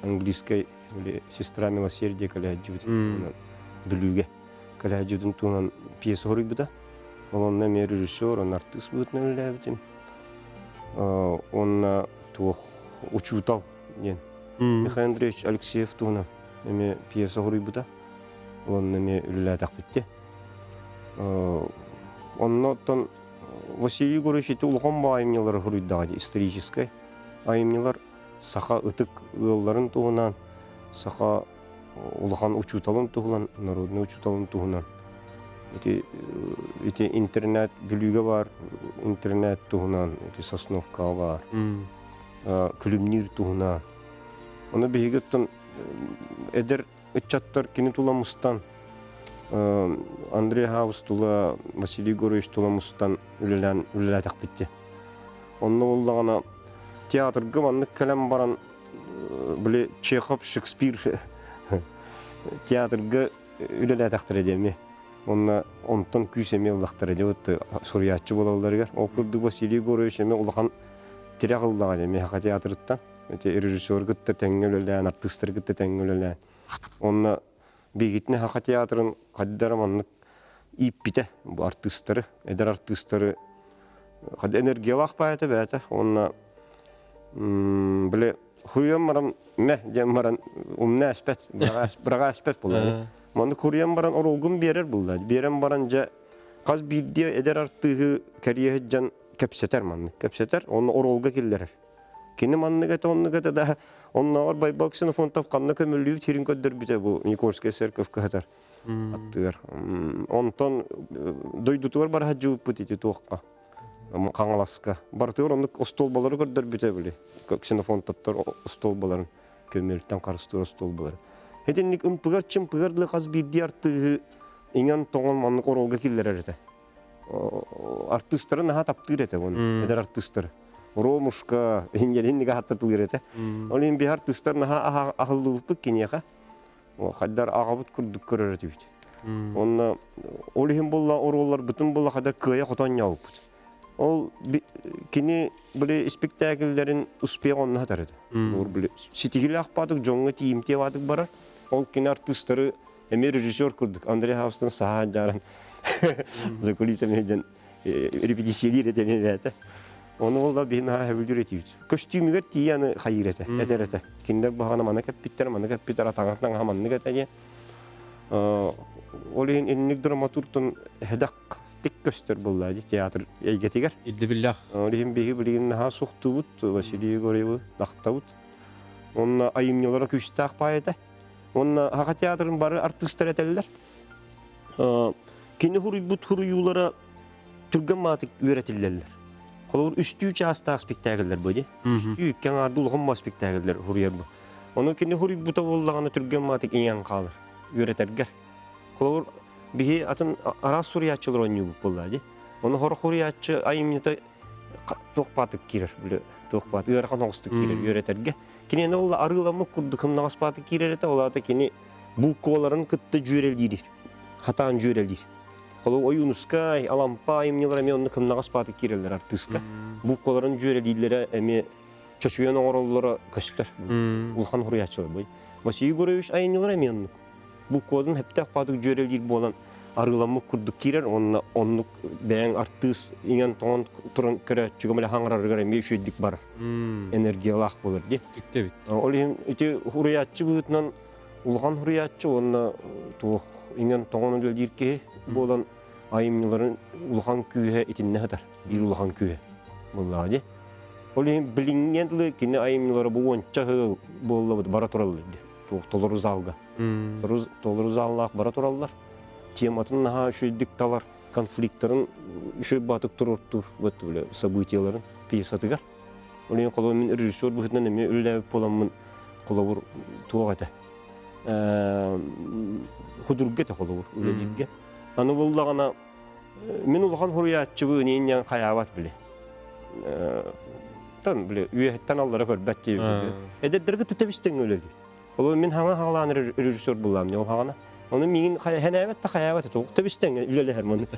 английскай сестра милосердия кэлээдьибит туһунан Бүлүүгэ кэлээдьибитин туһунан пьеса суруйбута. Ол онно эмиэ режиссер, онно артыыс быһыытынан үлэлээбитим. Уонна туох учуутал диэн Михаил Андреевич Алексеев туһунан эмиэ пьеса суруйбута. Онно эмиэ үлэлээтэхпит Онно оттон Василий Егорович ити улахан айымньылары суруйдаҕа дии, историческай айымньылар саха ытык ыалларын туһунан, саха улахан учууталын туһунан, народный учууталын туһунан. Ити, ити интернет Бүлүүгэ баар интернет туһунан, ити Сосновкаҕа баар, Күлүмнүүр туһунан. Ону биһиги оттон эдэр ыччаттар кини тула мустан Андрей Хаус тула, Василий Егорович тула мустан үлэлээн үлэлээтэхпит дии. Онно буоллаҕына театрга маннык кэлэн баран били Чехов, Шекспир театрга үлэлээтэхтэрэ диэми. Онно онтон күүс эмиэ ыллахтара дии вот суруйааччы буолалларыгар. Ол курдук Василий Егорович эмиэ улахан тирэх ыллаҕа дии Миэхэ театрыттан. Ити режиссер кытта тэҥҥэ үлэлээн, артыыстары кытта тэҥҥэ үлэлээн. Онно биһигитини Саха театрын хайдара маннык ииппитэ бу артыыстары, эдэр артыыстары энергиялаах баайата бэйэтэ. Уонна били хуруйан баран мэ диэн баран умна эспэт, быраҕа эспэт буолла. Маннык хуруйан баран оруолгун биэрэр буолла. Биэрэн баран дьэ хас биирдии эдэр артыыһы кэрийэ сылдьан кэпсэтэр маннык кэпсэтэр, онно оруолга киллэрэр. Кини маннык этэ, оннук этэ да, оннооҕор Байбал Ксенофонтов ханна көмүллүүбүт сирин көрдөрбүтэ бу Никольская церковь кыһатар аттыгар. Онтон дойдутугар бара сылдьыбыппыт ити туохха Хаҥаласка. Барытыгар оннук остуолбалары көрдөрбүтэ били Ксенофонтовтар остуолбаларын. Көмүөлтэн харыстыыр остуолбалар. Итинник ымпыгар-чымпыгар дылы хас биирдии артыыһы иҥэн-тоҥон маннык оруолга киллэрэр этэ. Артыыстары наһаа таптыыр этэ уон эдэр артыыстары. Ромушка, инньэлинник аһаттатылыыр этэ. Ол иһин биһи артыыстар наһаа аһыллыбыппыт киниэхэ. Хайдар аҕабыт курдук көрөр этибит. Онно ол иһин буолла оруолларбытын буолла хайдар кыайа хотон ньообуппут. Ол кини били испиктээкиллэрин успех онно сатар этэ. Били ситиһиилээх баатык дьоҥҥо тиийимтиэ баатык барар. Ол кини артыыстары эмиэ режиссер курдук Андрей Хаустан саһаан дьааран за кулисами дьэн репетициялиир этэ этэ. Ону ол да биһи наһаа сөбүлүүр этибит. Көстүүмүгэр тиийэ аны хайыыр этэ, этэр этэ. Кинилэр баҕана маны кэппиттэр, маны кэппиттэр, атаҕатынан аха маннык этэ диэн. Ол иһин инник драматуртан хэдэх тик көстөр буолла дии театр эйгэтигэр. Ирдэбиллээх. Ол иһин биһиги билигин наһаа суохтуубут Василий Егоровы ахтабыт. Онно айымньылара күүстээх паай этэ. Уонна Саха театрын бары артыыстар этэллэр. Кини хуруйбут хуруйуулара түргэн маатык үөрэтиллэллэр. Холобур, үстүү чаастаах спектакльлэр бу дии. Үстүү икки аҥаардыы улахан мас спектакльлэр хуруйар бу. Ону кини хуруйбута буоллаҕына түргэн маатык иҥэн хаалар үөрэтэргэр. Холобур, биһи атын араас суруйааччылар оонньуубут буоллаа дии. Ону хор хуруйааччы айымньыта туох баатык киирэр, били туох баат ыарахан оҕустук киирэр үөрэтэргэ. Кинини ол арыыламмыт курдук ымнаҕас баатык киирэр этэ, ол аата кини букваларын кытта дьүөрэлиир, хатаан дьүөрэлиир. Холобур, Ойуунускай, Алампа айымньылара эмиэ оннук ымнаҕас баатык киирэллэр артыыска. Букваларын дьүөрэлииллэрэ эмиэ чочуйан оҥороллоро көстөр. Улахан суруйааччылар бу. Василий Егорович айымньылара эмиэ оннук. Букватын сөптөөх баатык дьүөрэлиир буолан арыыламмыт курдук киирэр уонна оннук бэйэҥ артыыс иҥэн-тоҥон туран көрөөччүгэ мэлэ хаҥарарыгар эмиэ үчүгэйдик барар. Энергиялаах буолар дии. Түктэ эбит. Ол иһин ити суруйааччы быһыытынан улахан суруйааччы уонна туох иҥэн-тоҥон үлэлиир киһи буолан айымньыларын улахан күүһэ итиннэ сытар. Биир улахан күүһэ буоллаҕа дии. Ол иһин билиҥҥэ дылы кини айымньылара бу уонча сыл буоллабыт бара тураллар дии. Туох толору залга. Толору заллаах бара тураллар. Тематын наһаа үчүгэйдик талар, конфликттарын үчүгэй баатык туруортуур вот бile событияларын пьесатыгар. Ол иһин холобур мин режиссер быһыытынан эмиэ үлэлээбит буоламмын холобур туох этэ худурга этэ холобур үлэлииргэ. Аны буллаҕына мин улахан суруйааччыбын иин хайаабат били. Тан били үөһэттэн аллара көрбөт диэбит. Эдэрдэргэ тэбис-тэҥҥэ үлэлиир. Ол мин хаҥа хаалаан режиссер буллаам ол хаҕана. Ону миигин хэнээбэт да хайаабат этэ. Тэбис-тэҥҥэ үлэлэһэр маннык.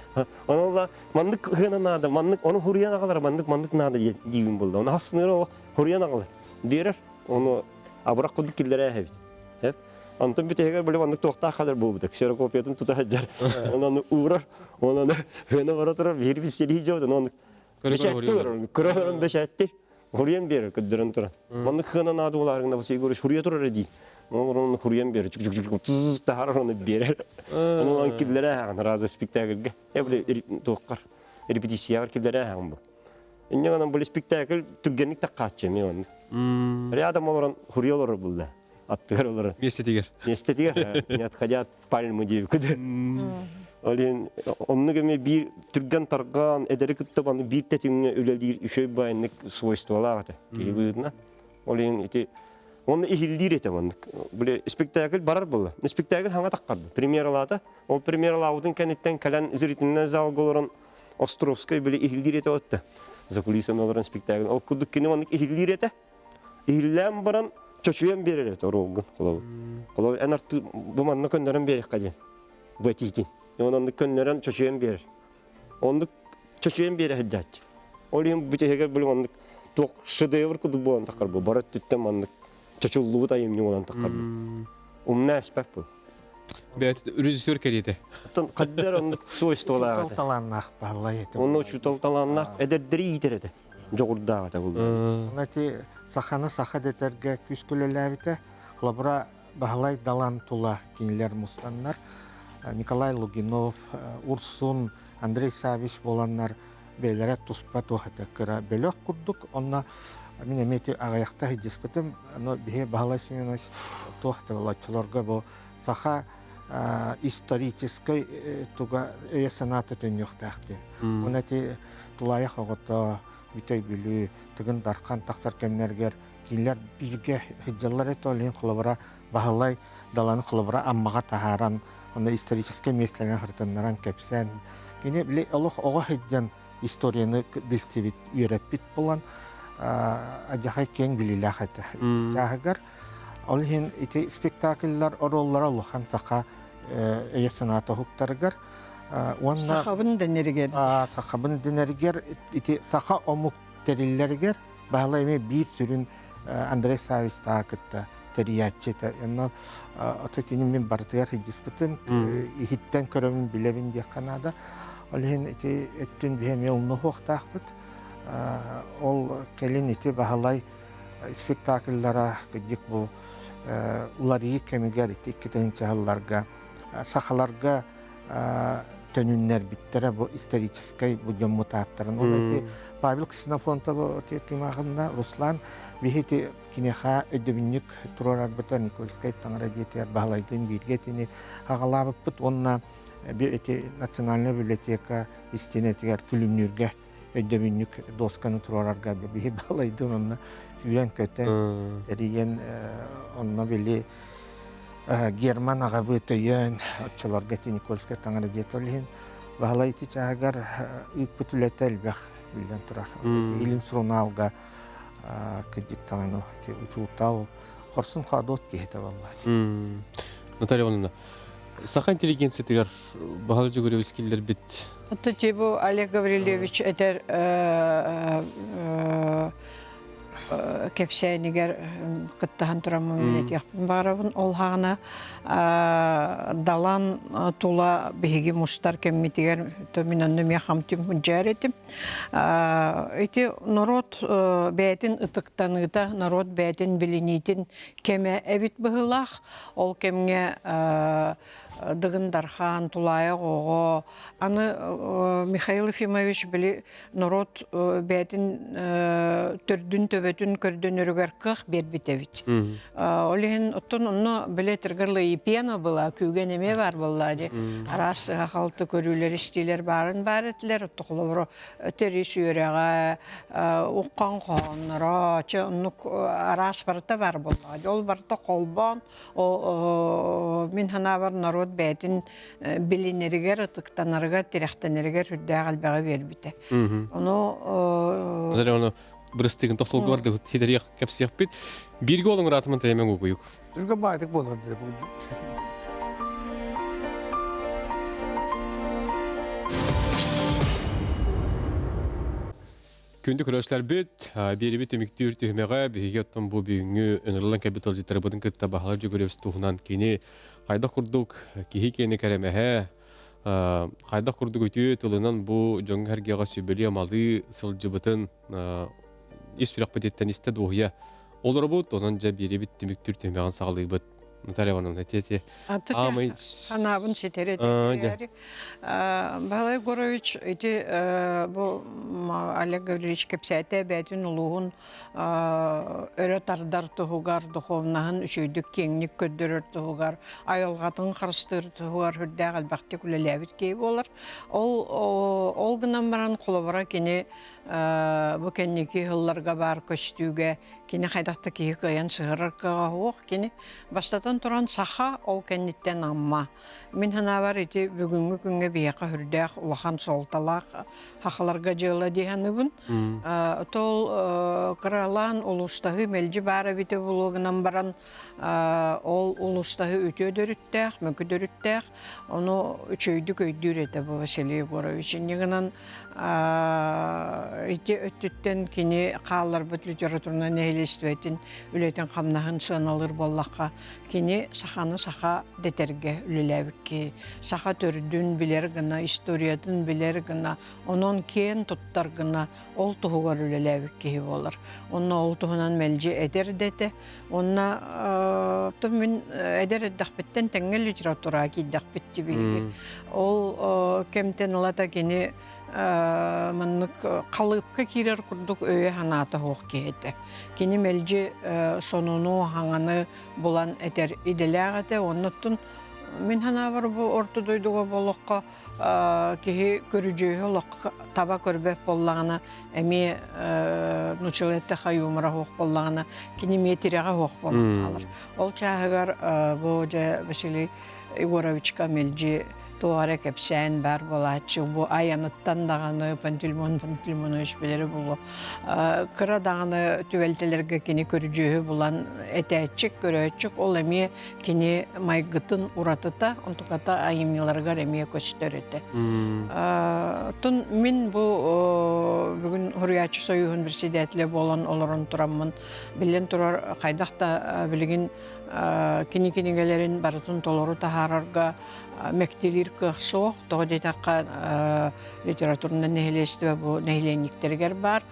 Ону ола маннык хыана наада, маннык ону хуруйан аҕалар, маннык маннык наада диибин булла. Ону хассыныыр ол хуруйан аҕалар. Биэрэр. Ону абырах курдук киллэрээ эбит. Хеп. Онтон бүтэһигэр били маннык туохтаах хадar буолбута. Ксерокопиятын тута сылдьар. Онон уурар. Онон хыана бара турар. Биир бир сэрии дьоот. Онон бэчээттир. Көрө бэчээттир. Хуруйан биэрэр көрдөрөн туран. Маннык хыана наада буолаарыгына Василий Егорович хуруйа турар дии. Оны хуруйан биэрэр. Чук-чук-чук таһаарар оны биэрэр. Оны киллэрэ аҕан разу спектакльге. Э били туохкар репетицияҕар киллэрэ аҕан бу. Инньэ гынан бу спектакль түргэнник таккааччы эмиэ оннук. Рядом олорон хуруйа олорор булла. Аттыгар олорон. Миэстэтигэр. Миэстэтигэр. Не отходя от пальмы диэбиккит. Ол иһин оннук эмиэ биир түргэн тарҕаан эдэри кытта баны биир тэтимҥэ үлэлиир үчүгэй баайыннык свойстволаах этэ киһи быһыытынан. Ол иһин ити онно иһиллиир этэ маннык. Били спектакль барар буолла. Спектакль хаҥа таххарда. Премьералаата. Ол премьералаабытын кэнниттэн кэлэн зрительнай залга олорон Островскай били иһиллиир этэ отта. За кулисами олорон спектакль. Ол курдук кини маннык иһиллиир этэ. Иһиллээн баран чочуйан биэрэр этэ оруолгун холобур. Холобур эн арты бу манна көннөрөн биэриэххэ диэн. Бу этиитин. Онон көннөрөн чочуйан биэрэр. Оннук чочуйан биэрэ сылдьааччы. Ол иһин бүтэһигэр били маннык туох шедевр курдук буолан таххар бу. Бары өттүттэн маннык чочуллубут айымньы буолан таххар бу. Умна эспэт бу. Бэйэтэ режиссер кэриэтэ. Оттон хаддар оннук свойстволаах Учуутал талааннаах баһылай этэ. Онно учуутал талааннаах эдэрдэри иитэр этэ. Дьоҕурдаах этэ булла. Онно ити саханы саха дэтэргэ күүс көлөлөөбүтэ. Холобура Баһылай Далан тула кинилэр мустаннар Николай Лугинов, Урсун, Андрей Савич буоланнар бэйэлэрэ туспа туох этэ кыра бөлөх курдук. Онно мин эмиэ ити аҕыйахта сылдьыспытым. Но биһи Баһылай Семенович туох этэ олоччолорго бу саха историческай туга өйө-санаата төннүөхтээх диэн. Уонна ити тулаайах оҕото Бүтэй Бүлүү, Тыгын Дархан тахсар кэмнэригэр Кинилэр бииргэ сылдьаллар этэ, ол иһин холобура Баһылай Даланы холобура Аммаҕа таһааран, онно историческай миэстэлэрин хартыннаран кэпсээн, кини били олох оҕо сылдьан историяны билсибит, үөрэппит буолан, адьахай киэҥ билиилээх этэ. Чааһыгар ол иһин ити спектакльлар оруоллара улахан саха өйө-санаата уһуктарыгар уонна Сахабын дэнэригэр. Сахабын дэнэригэр ити саха омук тэриллэригэр Баһылай эмиэ биир сүрүн Андрей Савич кытта тэрийээччи этэ. Онно ото итини мин барытыгар сылдьыспытым, иһиттэн көрөмүн билэбин диэххэ наада. Ол иһин ити өттүн биһи эмиэ умнуһуохтаахпыт. Ол кэлин ити Баһылай спектакльлара кырдьык бу уларыйыы кэмигэр ити 2 сылларга сахаларга төнүннэрбиттэрэ бу историческай бу дьоммут ааттарын. Ол ити Павел Ксенофонтов кимаҕынна Руслан биһи ити киниэхэ өйдөбүнньүк туруорарбыта Никольскай таҥара дьиэтигэр Баһылайдыын бииргэ итини аҕалаабыппыт уонна ити национальная библиотека истиэнэтигэр күлүмнүүргэ өйдөбүнньүк досканы туруорарга биһи Баһылайдыын онно үүрэн-көтөн тэрийэн онно били Герман аҕабыт өйөөн оччолорго ити Никольскай таҥара дьиэтэ ол иһин Баһылай ити чааһыгар ыыппыт үлэтэ элбэх биллэн турар. Илин сурунаалга кырдьык даҕаны ити учуутал хорсун хоодуот киһитэ буолла. Наталья Ивановна, саха интеллигенциятыгар Баһылай Дьөгүрүөбүс киллэрбит Оттон бу Олег Гаврильевич этэр кэпсээнигэр кыттаһан тураммын билэтиэхпин баҕарабын. Ол хаҕына Далан тула биһиги мустар кэммитигэр мин онно эмиэ хам-түм мунчаар этим. Ити норуот бэйэтин ытыктаныыта, норуот бэйэтин билиниитин кэмэ эбит быһыылаах. Ол кэмҥэ Дыгын Дархан, Тулаайах оҕо, аны Михаил Ефимович били норуот бэйэтин төрдүн төбөтүн көрдөнөрүгэр кыах биэрбит эбит. Ол иһин оттон онно били Тыргырлы была, күүгэн эмиэ бар буолла ди. Араас сыһа-халты көрүүлэр истиилэр баарын баар этилэр. Оттохолоборо тэрис үөрэҕэ, уххан хоһоонноро, чэ оннук араас барыта бар буолла. Ол барыта холбоон мин санаабар норуот бэйэтин билинэригэр, ытыктанарыгар, тирэхтэнэригэр үрдээх элбэҕи биэрбитэ. Ону Ону бырыстыгын тохтолго бардыбыт хитэриэх кэпсиэхпит. Бииргэ олоҥ ыраатыман тэйэмэҥ угуйук. Түргэн баайтык буолар Күндү көрөөччүлэрбит, биэрибит түмүктүүр түһүмэҕэ биһиги оттон бу бүгүҥҥү ыҥырыллан кэлбит тылдьыттарбытын кытта Баһылай Дьөгүрүөпс туһунан кини хайдах курдук киһи киэнэ кэрэмэһэ, хайдах курдук үтүө тылынан бу дьоҥҥо-сэргэҕэ сүбэлии-амалыы сылдьыбытын ис сүрэхпититтэн истэ дуоһуйа олоробут. Онон дьэ биэрибит түмүктүүр түһүмэҕин саҕалыыбыт. Наталья Ивановна, эти Аамай санаабын ситэри Баһылай Егорович ити бу Олег Гаврильевич кэпсээтэ бэйэтин улууһун өрө тардар туһугар, духовнаһын үчүгэйдик киэҥник көрдөрөр туһугар, айылҕатын харыстыыр туһугар сүрдээх элбэхтик үлэлээбит киһи буолар. Ол ол гынан баран холобура кини бу кэнники сылларга баар көстүүгэ кини хайдах да киһи кыайан сыһырар кыаҕа суох кини бастатан туран саха ол кэнниттэн Амма мин санаабар ити бүгүҥҥү күҥҥэ биһиэхэ сүрдээх улахан суолталаах сахаларга дьыала дии саныыбын тол кыралаан улуустаһыы мэлдьи баар эбитэ буолуо гынан баран ол улуустаһыы үтүө дөрүттээх мөкү дөрүттээх ону үчүгэйдик өйдүүр этэ бу Василий Егорович инньэ гынан ити өттүттэн кини хаалларбыт литературнай нэһилиэстибэтин үлэтин-хамнаһын сыаналыыр буоллахха, кини саханы саха дэтэргэ үлэлээбит киһи. Саха төрдүн билэр гына, историятын билэр гына, онон киэн туттар гына ол туһугар үлэлээбит киһи буолар. Онно ол туһунан мэлдьи этэр да этэ. Онно мин эдэр эрдэхпиттэн тэҥҥэ литератураҕа киирдэхпит биһиги. Ол кэмтэн ылата кини маннык халыыпка киирэр курдук өйө-санаата суох киһи этэ. Кини мэлдьи сонуну, хаҥаны булан этэр идэлээх этэ. Оннуттан Мин санаабар бу орто дойдуга болоххо киһи көрүдьүөһү олоххо таба көрбөт буоллаҕына эмиэ нууччалыы эттэххэ юмора суох буоллаҕына кини эмиэ тирэҕэ суох буолан хаалар. Ол чааһыгар бу дьэ Василий Егоровичка мэлдьи туох эрэ кэпсээн баар буолааччы. Бу айаныттан даҕаны Пантелеймон Пантелеймонович билэрэ буолуо. Кыра даҕаны түбэлтэлэргэ кини көрүдьүөһү булан этээччик, көрөөччүк ол эмиэ кини майгытын уратыта, онтуката айымньыларыгар эмиэ көстөр этэ. Оттон мин бу бүгүн Суруйааччы Союһун председателэ буолан олорон тураммын, биллэн турар, хайдах да билигин кини кинигэлэрин барытын толору таһаарарга мэктилиир кыах суох. Тоҕо диэтэххэ, литературнай нэһилиэстибэ бу нэһилиэнньиктэригэр баар.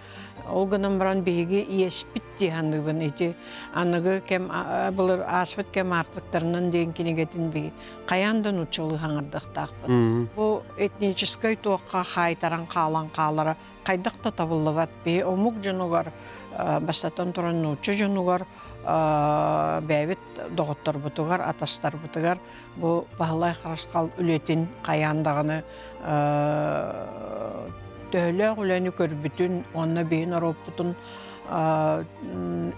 Ол гынан баран биһиги иэспит дии саныыбын. Ити аныгы кэм былыр ааспыт кэм аартыктарынан диэн кинигэтин биһи хайаан да нууччалыы хаҥардыахтаахпыт. Бу этническэй туохха хаайтаран хаалан хаалара хайдах да табыллыбат. Биһи омук дьонугар, бастатан туран нуучча дьонугар бэйэбит доҕотторбутугар, атастарбытыгар бу Баһылай Харысхал үлэтин хайаан даҕаны төһөлөөх үлэни көрбүтүн уонна биһи норуоппутун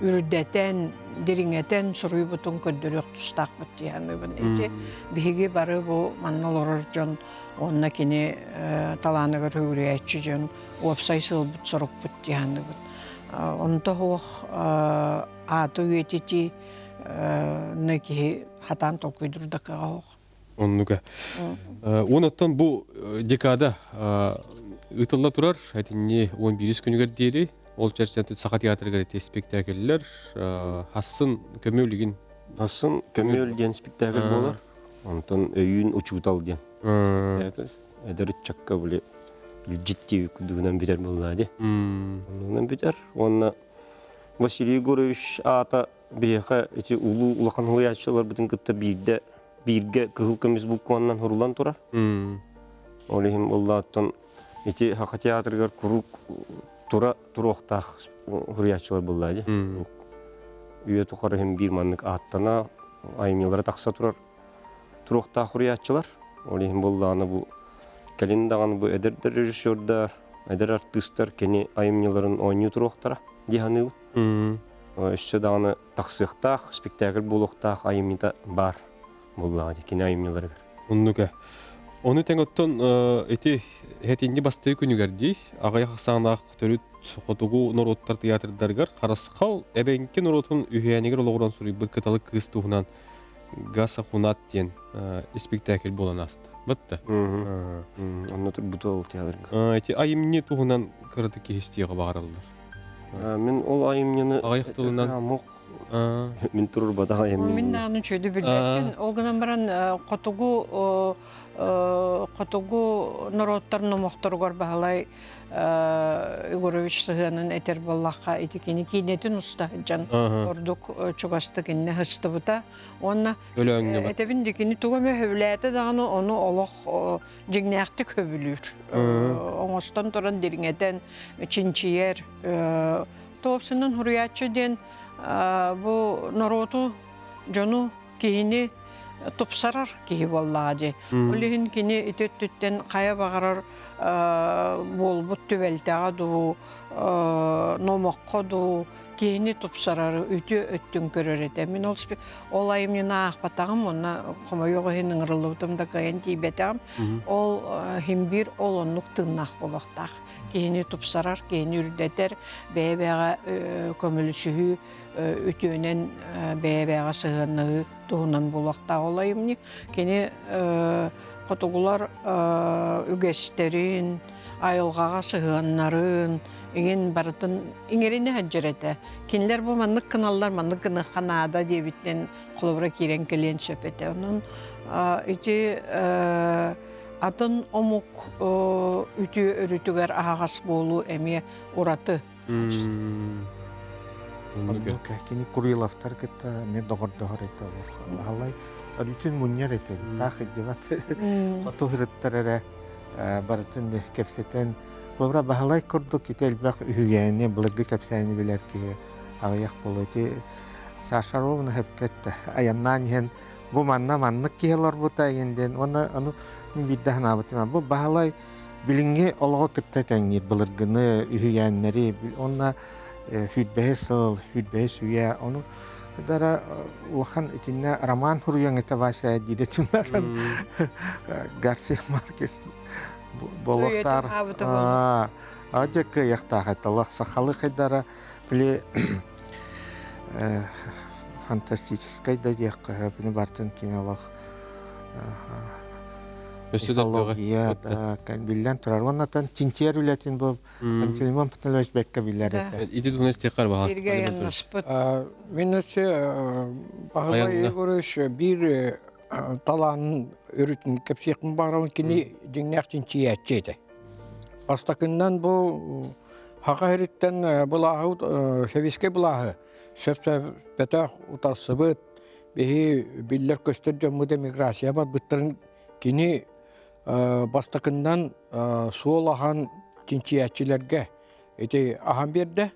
үрдэтэн, дириҥэтэн суруйбутун көрдөрүөх тустаахпыт дии саныыбын. Ити биһиги бары бу манна олорор дьон уонна кини талааныгар үгүрүйээччи дьон уопсай сыалбыт сорукпут дии саныыбын. Онто суох ааты үйэтитии киһи хатаан толкуйдуур да кыаҕа суох. Оннуга. Уон оттон бу декада ыытылла турар этинни 11 күнүгэр диэри ол чэрчитинэн Саха театрыгар ити спектакльлэр Хассын көмөлүгүн Хассын көмөл диэн спектакль буолар. Онтон өйүүн учуутал диэн спектакль. Эдэр ыччакка били илдьит курдугунан бүтэр буоллаа дии. Оннугунан бүтэр. Уонна Василий Егорович аата биһиэхэ ити улуу улахан уһуйааччыларбытын кытта биирдэ бииргэ кыһыл көмүс букваннан суруллан турар. Ол иһин буоллааттан ити Саха театрыгар куруук тура туруохтаах суруйааччылар буоллаа дии. Үйэ тухары иһин биир маннык ааттана айымньылара тахса турар туруохтаах суруйааччылар. Ол иһин буоллаҕына бу кэлин даҕаны бу эдэрдэр режиссердар, эдэр артыыстар кини айымньыларын оонньуу туруохтара дии саныыбын. Өссө даҕаны тахсыахтаах, спектакль буолуохтаах айымньыта баар буоллаҕа дии кини айымньыларыгар. Оннука. Ону тэҥ оттон ити хэтинньи бастыы күнүгэр дии аҕыйах ахсааннаах төрүт хотугу норуоттар театрдарыгар Харысхал эбэҥки норуотун үһүйээнигэр олоҕуран суруйбут Кыталык кыыс туһунан Гаса Хунат диэн испиктээкил буолан ааста. Батта. Онно турбута ол театрга. Ити айымньы туһунан кыратык киһистиэҕэ баҕараллар. Мин ол айымньыны аҕыйах тылынан мин турурбатах айымньы. Мин даҕаны үчүгэйдик билбэппин. Ол гынан баран хотугу хотугу норуоттар номохторугар Баһылай Егорович сыһыанын этэр буоллахха ити кини киинэтин уста сылдьан ордук чугастык иннэ сыстыбыта уонна этэбин ди кини тугу эмэ сөбүлээтэ даҕаны ону олох дьиҥнээхтик сөбүлүүр оҥостон туран дириҥэтэн чинчийэр туопсунан суруйааччы диэн бу норуоту дьону киһини тупсарар киһи буоллаҕа дии. Ол иһин кини ити өттүттэн хайа баҕарар буолбут түбэлтэҕэ дуу, номоххо дуу киһини тупсарары үтүө өттүн көрөр этэ. Мин ол, ол айымньыны аахпатаҕым, уонна хомойуох иһин ыҥырыллыбытым да кыайан тиийбэтэҕим. Ол иһин биир ол оннук тыыннаах буолуохтаах. Киһини тупсарар, киһини үрдэтэр, бэйэ-бэйэҕэ көмөлөсүһүү үтүөнэн бэйэ-бэйэҕэ сыһыаннаһыы туһунан буолуохтаах ол айымньы. Кини хотугулар үгэстэрин, айылҕаҕа сыһыаннарын, иҥин барытын иҥэринэ сылдьар этэ. Кинилэр бу маннык гыналлар, маннык гыныахха наада диэбитинэн холобура киирэн кэлиэн сөп этэ. Онон ити атын омук үтүө өрүтүгэр аһаҕас буолуу эмиэ ураты Оннук кини Куриловтар кытта эмиэ доҕордоһор этэ Баһылай өрүтүн мунньар этэ таах иддибат хоту ырыттар эрэ барытын кэпсэтэн Холобура Баһылай курдук ити элбэх үһүйээни былыргы кэпсээни билэр киһи аҕыйах буолуо ити Саша Ровна сөпкө эттэ айаннаан иһэн Бу манна маннык киһи олорбута игин диэн уонна ону мин биирдэ санаабытым бу Баһылай билиҥҥи олоҕу кытта тэҥниир былыргыны үһүйээннэри уонна сүүрбэһис сыл сүүрбэһис үйэ ону дара улахан итиннэ роман суруйан этэ Вася диирэ тимнаран Гарсия Маркес буолуохтаар дьэ кыайыахтаах этэ сахалыы хайдара били фантастическай да диэххэ бини бартын кини олох мифология да биллэн турар уоннатан чинчийэр үлэтин бу Пантелеймон Пантелеймонович бэккэ билэр этэ. Ити туһунан истиэххэ Сиргэ Мин өссө Баһылай Егорович биир талаанын өрүтүн кэпсиэхпин баҕарабын кини дьиҥнээх чинчийээччи этэ. Бастакыннан бу Саха сириттэн былааһы сэбиэскэй былааһы сөп-сөппөтөх утарсыбыт биһи биллэр-көстөр дьоммут эмиграция барбыттарын кини бастакыннан суол аһан чинчийээччилэргэ ити аһан биэрдэ.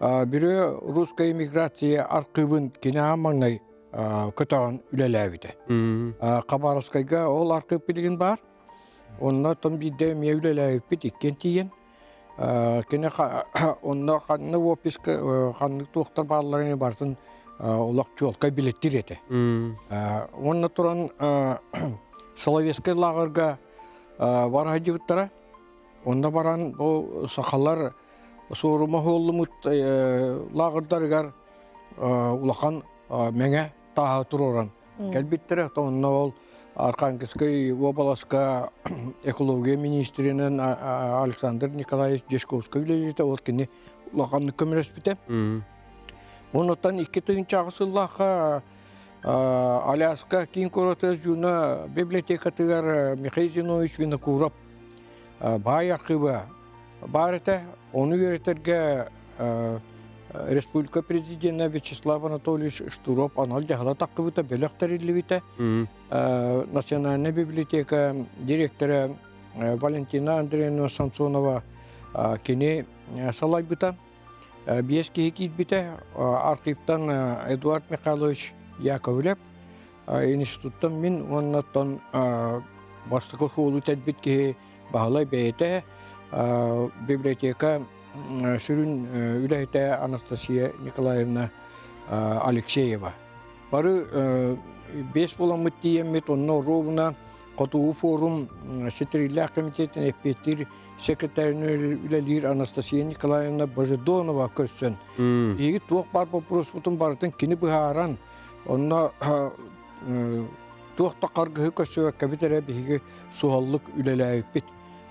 Бүрүө русская эмиграция архыыбын кини аан маҥнай көтөҕөн үлэлээбитэ. Хабаровскайга ол архыып билигин баар. Онно оттон биирдэ эмиэ үлэлээбиппит иккиэн тиийэн. Кини онно ханна описка ханнык туохтар баалларын барытын олох чуолкай билэттир этэ. Уонна туран Соловецкай лааҕырга бара сылдьыбыттара. Онно баран бу сахалар суорума суоллумут лааҕырдарыгар улахан мэҥэ тааһы туруоран кэлбиттэрэ. Онно ол Архангельскай уобаласка экология министринэн Александр Николаевич Дьячковскай үлэлиирэ, ол кини улаханнык көмөлөспүтэ. Онуттан 2008 сыллаахха Аляска киин куораты Жуна библиотекатыгар Михаил Зинович Винокуров баай архыыба баар этэ. Ону үөрэтэргэ республика президенэ Вячеслав Анатольевич Штуров анал дьаһала таххыбыта, бөлөх тэриллибитэ. Национальная библиотека директора Валентина Андреевна Самсонова кини салайбыта. Биэс киһи киирбитэ. Архивтан Эдуард Михайлович Яковлев, институттан мин уонна оттон бастакы суолу тэлбит киһи Баһылай бэйэтэ, библиотека сүрүн үлэһитэ Анастасия Николаевна Алексеева. Бары биэс буоламмыт тиийэммит, онно ровно Хотугу форум ситириилээх комитетин эппиэттиир секретарынан үлэлиир Анастасия Николаевна Божедонова көрсөн, биһиги туох баар боппуруоспутун барытын кини быһааран, онно туох да харгыһы көрсүбэккэбит эрэ биһиги суһаллык үлэлээбиппит.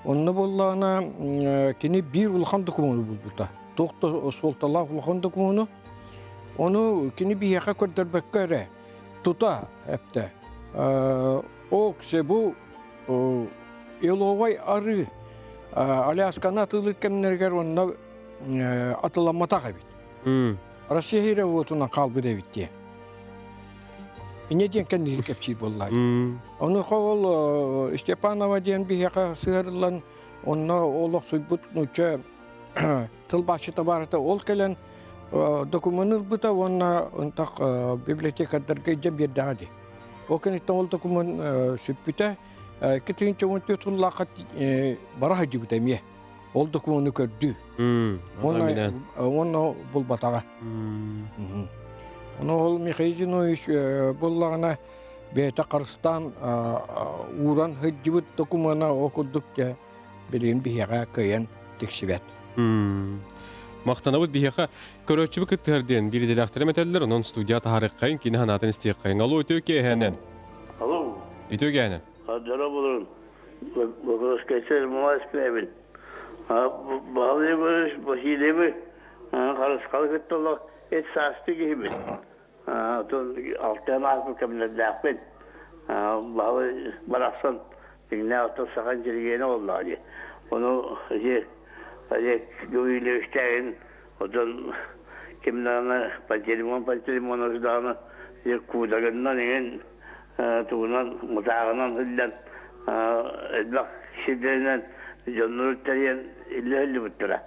Онно буоллаҕына кини биир улахан докумуону булбута. Туох да суолталаах улахан докумуону. Ону кини биһиэхэ көрдөрбөккө эрэ тута эптэ. Оксе бу еловай арыы Алясканы атыылыыр кэмнэригэр онно атыламматах эбит. Россия иһирэ уотунан хаалбыт эбит диye. Инньэ диэн кэнники кэпсиир буоллаа. Ону ол Степанова диэн биһиэхэ сыһарыллан онно олохсуйбут нуучча тылбаасчыта баарыта ол кэлэн докумуону ылбыта уонна ынтах библиотекардарга илдьэн биэрдэҕэ дии. Ол кэнниттэн ол докумуон сүппүтэ. 2014 сыллаахха бара сылдьыбыта эмиэ. Ол докумуону көрдүү. Уонна булбатаҕа. Ону ол Михаил Зинович буоллаҕына бэйэтэ харыстаан ууран сылдьыбыт докумуона ол курдук дьэ билигин биһиэхэ кыайан тиксибэт. Махтанабыт биһиэхэ көрөөччүбүт кыттыһар диэн биир идэлээхтэрим этэллэр, онон студия таһаарыаххайын, кини санаатын истиэххэйин. Алло, үтүө киэһээнэн. Алло. Үтүө киэһээнэн. Дьоро булун. Бокуровскайса Мамаевскайбын. Баһылай Егорович Васильевы харысхалы кытта олох эт саастыы киһибин. Отон алтыан ааспыт кэмнэрдээхпин. Баһылай барахсан дьиҥнээх оттон саха интеллигенэ буоллаҕа дии. Ону ити Олег Гаврильевичтээҕин отон ким даҕаны Пантелеймон Пантелеймонович даҕаны куудагынан иҥин тугунан мытааҕынан сылдьан элбэх сирдэринэн дьоннору тэрийэн иллэ сылдьыбыттара.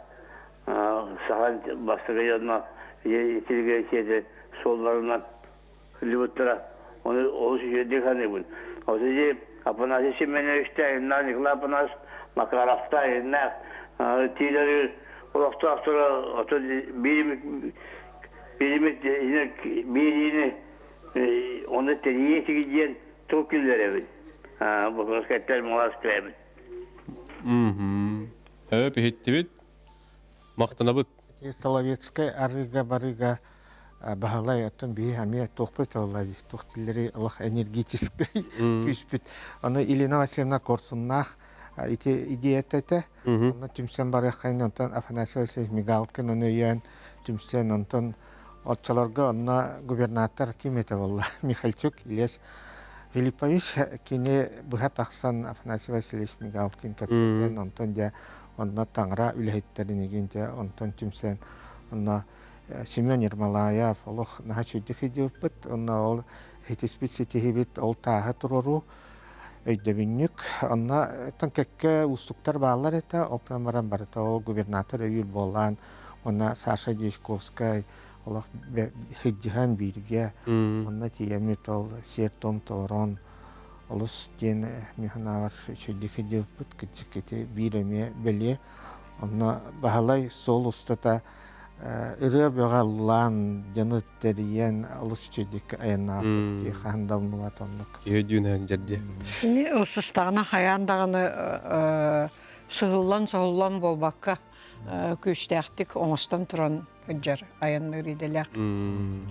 Саха бастакы дьонно интеллигенцияты суолларынан сылдьыбыттара. Оны олус үчүгэйдик саныыбын. Оту Афанасий Семеновичта, Инна Николай Афанас Макаровта, Инна тиилэри олохтоохторо ото биримит биириини оны тэрийии диэн тыл киллэрэбит. Бу малас кэлэбит. Өп иһиттибит. Мактанабыт. Соловецкай арыыга барыга баһылай оттон биһи эмиэ туохпут олай туох тиллери олох энергетическэй күүспүт. Аны Елена Васильевна Корсуннаах ити идеята этэ. Онно түмсэн барыаххайын онтон Афанасий Васильевич Мигалкин ону өйөөн түмсэн онтон оччолорго онно губернатор ким этэ буолла Михальчук Ильяс Филиппович кини быһа тахсан Афанасий Васильевич Мигалкин кэпсэтэн онтон дьэ онно таҥара үлэһиттэрин игин дьэ онтон түмсэн онно Семен Ермолаев олох наһаа үчүгдүк сылдьыбыппыт онно ол ситиспит ситиһибит ол тааһы туруоруу өйдөбүнньүк онно кэккэ уустуктар бааллар этэ ол гынан баран барыта ол губернатор өйүүр буолаан уонна Саша Дьячковскай олох сылдьыһан бииргэ онно тиийэммит ол сиэр-туом толорон олус диэн мин санаабар үчүгэйдик сылдьыбыппыт кырдьык ити биир эмиэ бэлиэ онно Баһылай суол устата ырыа бөҕө ыллаан дьону тэрийэн олус үчүгэйдик айаннаабыт киһи хаһан да умнубат оннук. Киһи өйдүүн дьэрдиэ. Кини ылсыстаҕына хайаан даҕаны сыһыллан-соһуллан буолбакка күүстээхтик оҥостон туран сылдьар айанныыр идэлээх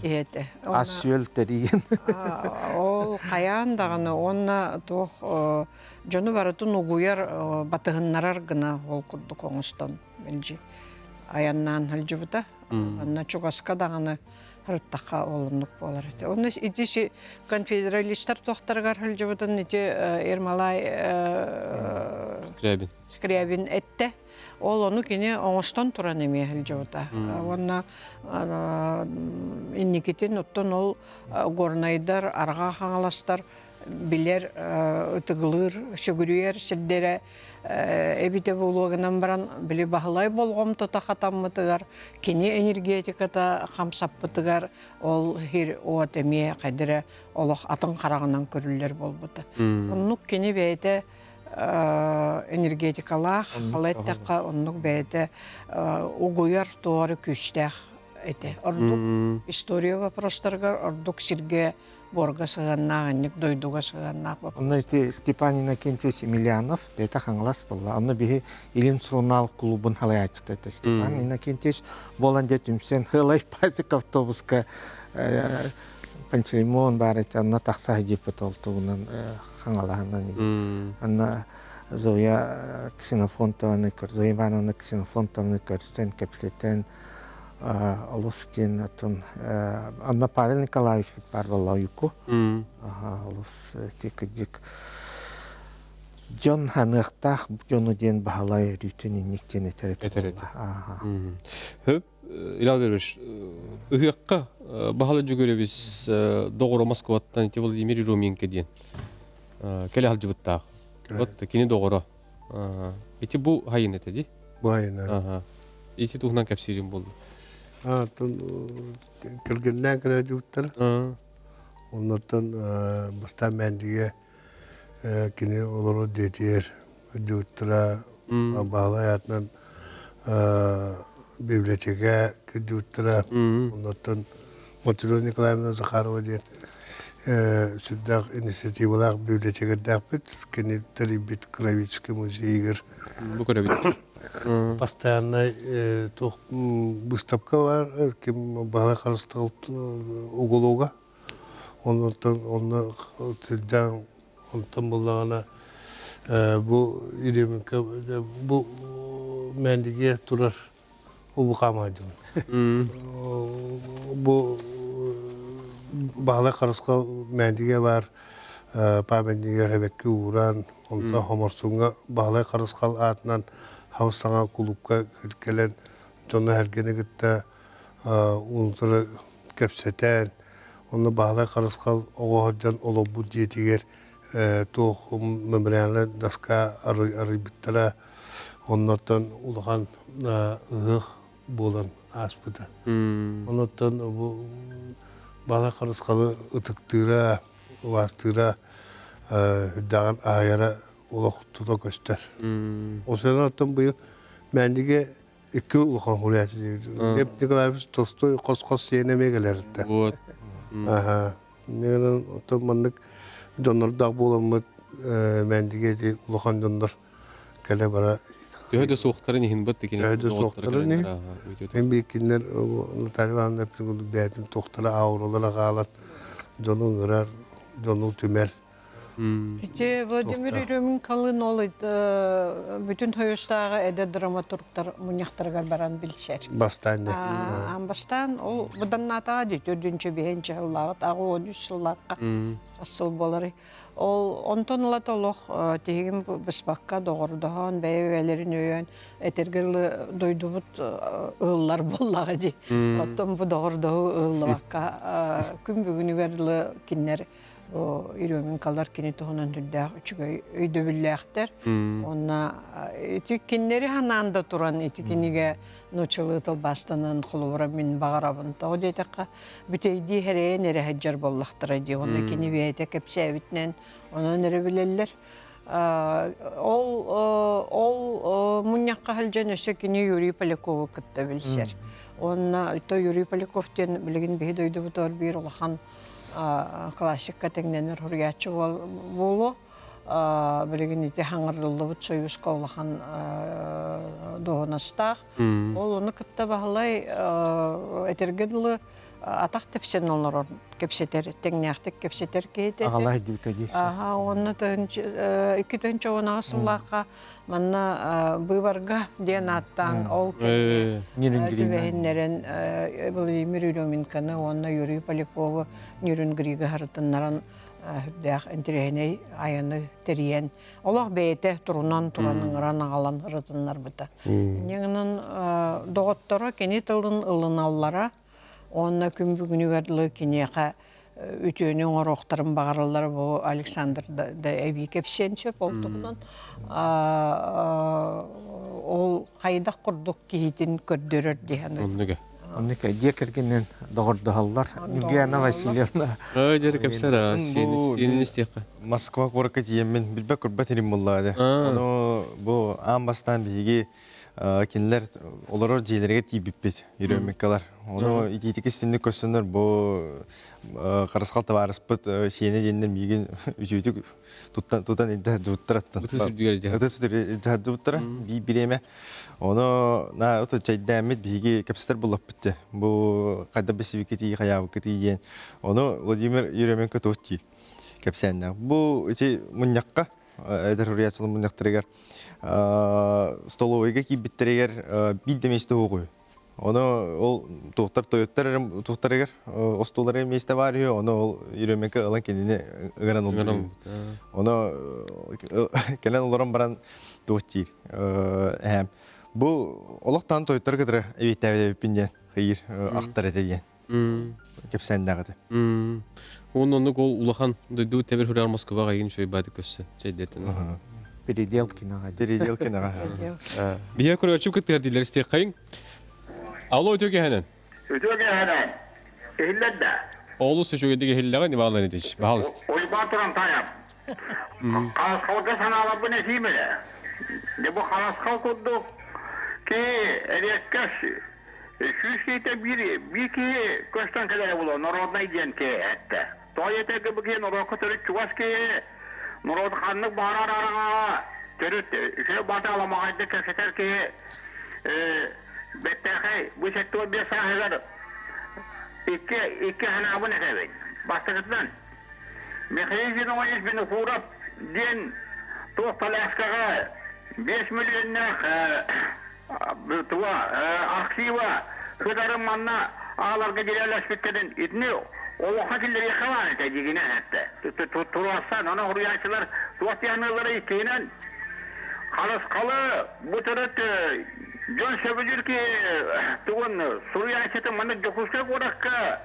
киһи этэ. Ас-үөл тэрийэн. Ол хайаан даҕаны уонна туох дьону барытын угуйар, батыһыннарар гына ол курдук оҥостон мэлдьи айаннаан сылдьыбыта. Онно чугаска даҕаны ырыттахха ол оннук буолар этэ. Онно ити конфедералистар туохтарыгар сылдьыбытын ити Ермолай Скрябин. Скрябин эттэ. Ол ону кини оҥостон туран эмиэ сылдьыбыта. Уонна инникитин оттон ол горнайдар, арҕаа хаҥаластар билэр, ытыгылыыр, сүгүрүйэр сирдэрэ эбитэ буолуо гынан баран, били Баһылай болҕомтото хатаммытыгар, кини энергетиката хамсаппытыгар ол сир уот эмиэ хайда эрэ олох атын хараҕынан көрүллэр буолбута. Оннук кини бэйэтэ энергетикалаах, халай эттэххэ, оннук бэйэтэ угуйар туора күүстээх этэ. Ордук история вопростарыгар, ордук сиргэ буорга сыһыаннаах, инник дойдуга сыһыаннаах. Онно ити Степан Иннокентьевич Емельянов бэйэтэ Хаҥалас буолла. Онно биһи Илин сурунаал клубун халайааччыта этэ Степан Иннокентьевич буолан дьэ түмсэн Хылай пасек автобуска Пантелеймон баар этэ, онно тахса сылдьыппыт ол тугунан Хаҥалаһынан. Онно Зоя Ксенофонтованы, Зоя Ивановна Ксенофонтованы көрсөн, кэпсэтэн, олус диэн оттон Анна Павел Николаевич баар буолла уйуку. Олус кырдьык дьон ханыахтаах дьону диэн Баһылай өрүүтүн инник диэн этэр этэ. Хөп Илья Владимирович, ыһыахха Баһылай Дьөгүөрэбис доҕоро Москваттан ити Владимир Ероменко диэн кэлэ сылдьыбыттаах. Вот кини доҕоро. Ити бу хайын этэ дии? Бу хайын. Ити туһунан кэпсиирим буолла. Кэргэннээн кэлэ Оннуттан бастаан Мээндигэ кини олорор дьиэтигэр дьыбыттара Баһылай аатынан библиотека кырдьыбыттара. Оннуттан Матрена Николаевна Захарова диэн сүрдээх инициативалаах библиотекардаахпыт. Кини тэрийбит Кровицкий музейыгар Бу көрөбүт. Постоянно туох выставка бар, ким Баһылай Харыстабыл уголога. Оннуттан онно сылдьан онтон буллаҕына бу Еременко бу Мээндигэ турар убукаама дьон. Бу Баһылай Харысхал Мээндигэ баар памятнигар эбэкки ууран, онтон Хоморсуҥҥа Баһылай Харысхал аатынан хабыс саҥа кулуупка кэлэн дьону-сэргэни кытта уунутары кэпсэтэн, онно Баһылай Харысхал оҕо сылдьан олорбут дьиэтигэр туох мемориальнай доска арыйбыттара, оннуттан улахан ыһыах буолан ааспыта. Онуттан бу Баһылай Харысхалы ытыктыыра. убаастыыра үрдээҕин аһыйара олох тута көстөр. Ол оттон быйыл Мээндигэ икки улахан хуруйааччы диэбит. Лев Николаевич Толстой хос-хос сиэнэ эмиэ кэлэртэ. Вот. Аха. Оттон маннык дьоннордоох буоламмыт Мээндигэ ити улахан дьоннор кэлэ бара Төһө да суохтарын иһин бат тикини. Төһө да суохтарын иһин. Мен бииккиннэр Наталья Ивановна бэйэтин туохтара ауралара хаалан дьону ыҥырар, дьону түмэр. Ити Владимир Еремин калын ол бүтүн Союзтааҕы эдэр драматургтар мунньахтарыгар баран билсэр. Бастаан не. Аан бастаан ол быданнаатаҕа дии төрдүнчэ биһинчэ сыллааҕыт аҕа уон үс сыллаахха сыл буоларый. Ол онтон ыла олох тиһигин быспакка доҕордоһон бэйэ-бэйэлэрин өйөөн этэргэ дылы дойдубут ыһыллар буоллаҕа дии. Оттон бу доҕордоһуу ыһыллыбакка күн бүгүнүгэр дылы кинилэр Еременкалар кини туһунан сүрдээх үчүгэй өйдөбүллээхтэр. Уонна ити кинилэри ханаан да туран ити кинигэ нууччалыы тылбаастанан холобура мин баҕарабын. Тоҕо диэтэххэ бүтэйдии эрэйэн эрэ сылдьар буоллахтара дии. Уонна кини бэйэтэ кэпсээбитинэн онон эрэ билэллэр. Ол ол мунньахха сылдьан өссө кини Юрий Полякову кытта билсэр. Уонна то Юрий Поляков диэн билигин биһи дойдубутугар биир улахан классикка тэҥнэнэр суруйааччы буолуо. Билигин ити хаҥырыллыбыт Союзка улахан дуоһунастаах. Ол ону кытта Баһылай этэргэ дылы атах тэпсэн олорор кэпсэтэр, тэҥнээхтик кэпсэтэр киһитэ. Аҕалай диэбитэ дии. Аха, уонна 2018 сыллаахха манна быыбарга диэн ааттаан ол кэмҥэ түбэһиннэрэн Владимир Еременконы уонна Юрий Полякову Нерюнгрига харытыннаран сүрдээх интэриэһинэй айаны тэрийэн олох бэйэтэ турунан туран ыҥыран аҕалан ырытыннарбыта. Инньэ доҕотторо кини тылын ылыналлара уонна күн бүгүнүгэр дылы киниэхэ үтүөнү оҥоруохтарын баҕараллара бу Александр да эбии кэпсиэн сөп ол туһунан ол хайдах курдук киһитин көрдөрөр диэн Оннуга. Оннук дьиэ кэргэнинэн доҕордоһоллор. Ньургуяна Васильевна. Ой, дьэ кэпсэр сиэнин истиэххэ. Москва куоракка тиийэммин билбэт көрбөт иним буоллаҕа. Ону бу аан бастаан биһиги кинилэр олорор дьиэлэригэр тиийбиппит Еремикалар. Ону итиитик истинник көрсөннөр бу харысхал табаарыспыт сиэнэ диэннэр миигин үтүөтүк туттан тутан илдьэ сылдьыбыттараттан. Ытыс үрдүгэр илдьэ. Ытыс үрдүгэр илдьэ сылдьыбыттара биир бириэмэ. Ону на ото чэйдээммит биһиги кэпсэтэр буллаппыт дьэ. Бу хайда бисибиккитий хайаабыккытый диэн. Ону Владимир Еременко туох диир кэпсээннээх. Бу ити мунньахха эдэр суруйааччылар мунньахтарыгар столовойга киирбиттэригэр биир да миэстэ суох үһү. Ону ол туохтар тойоттор эрэ туохтарыгар остуолларыгар миэстэ баар үһү, ону ол Еременко ылан кинини ыҥыран ылбыт. Ону кэлэн олорон баран туох диир эһээм бу олохтоон тойоттор кытары эбиэттээбит эбиппин диэн ыйыр ахтар этэ диэн кэпсээннээх этэ. Уонна оннук ол улахан дойду тэбэр хүрэр Москваҕа игин үчүгэй баады көссө чэйдэтин. Переделкинаҕа. Переделкинаҕа. Биһиэ көрөөччү кыттыгар дииллэр истиэххэйиҥ. Алло, үтүө киэһэнэн. Үтүө киэһэнэн. Иһиллэр да? Олус үчүгэйдик иһиллэҕин, Иван Леонидович. Баһалыст. Уйбаан туран тайап. Харысхалга санааларбын этиим эрэ. Дьэ бу харысхал курдук ки эриэккэс Сүүс киһитэ биир, биир киһи көстөн кэлэрэ буолуо, народнай диэн киһи эттэ. Тоҕо диэтэргэ бу киһи норуокка төрүт чугас киһи, норуот ханнык баҕарар араҥаҕа төрүт үчүгэй баата аламаҕайдык кэпсэтэр киһи бэртээхэй бу 75 сааһыгар икки, икки санаабын этэбин. Бастакытынан, Михаил Зиновьевич Винокуров диэн туох коляскаҕа 5 миллионнаах Туга архива сытарын манна ааларга дьирээлэспиттэрин итини олоххо киллэриэххэ баар этэ дьигинэ эттэ. Туруорсан, ону суруйааччылар туох диэхныыллара иккиһинэн харысхалы бу төрүт дьон сөбүлүүр киһи тугун суруйааччытын маннык Дьокуускай куоракка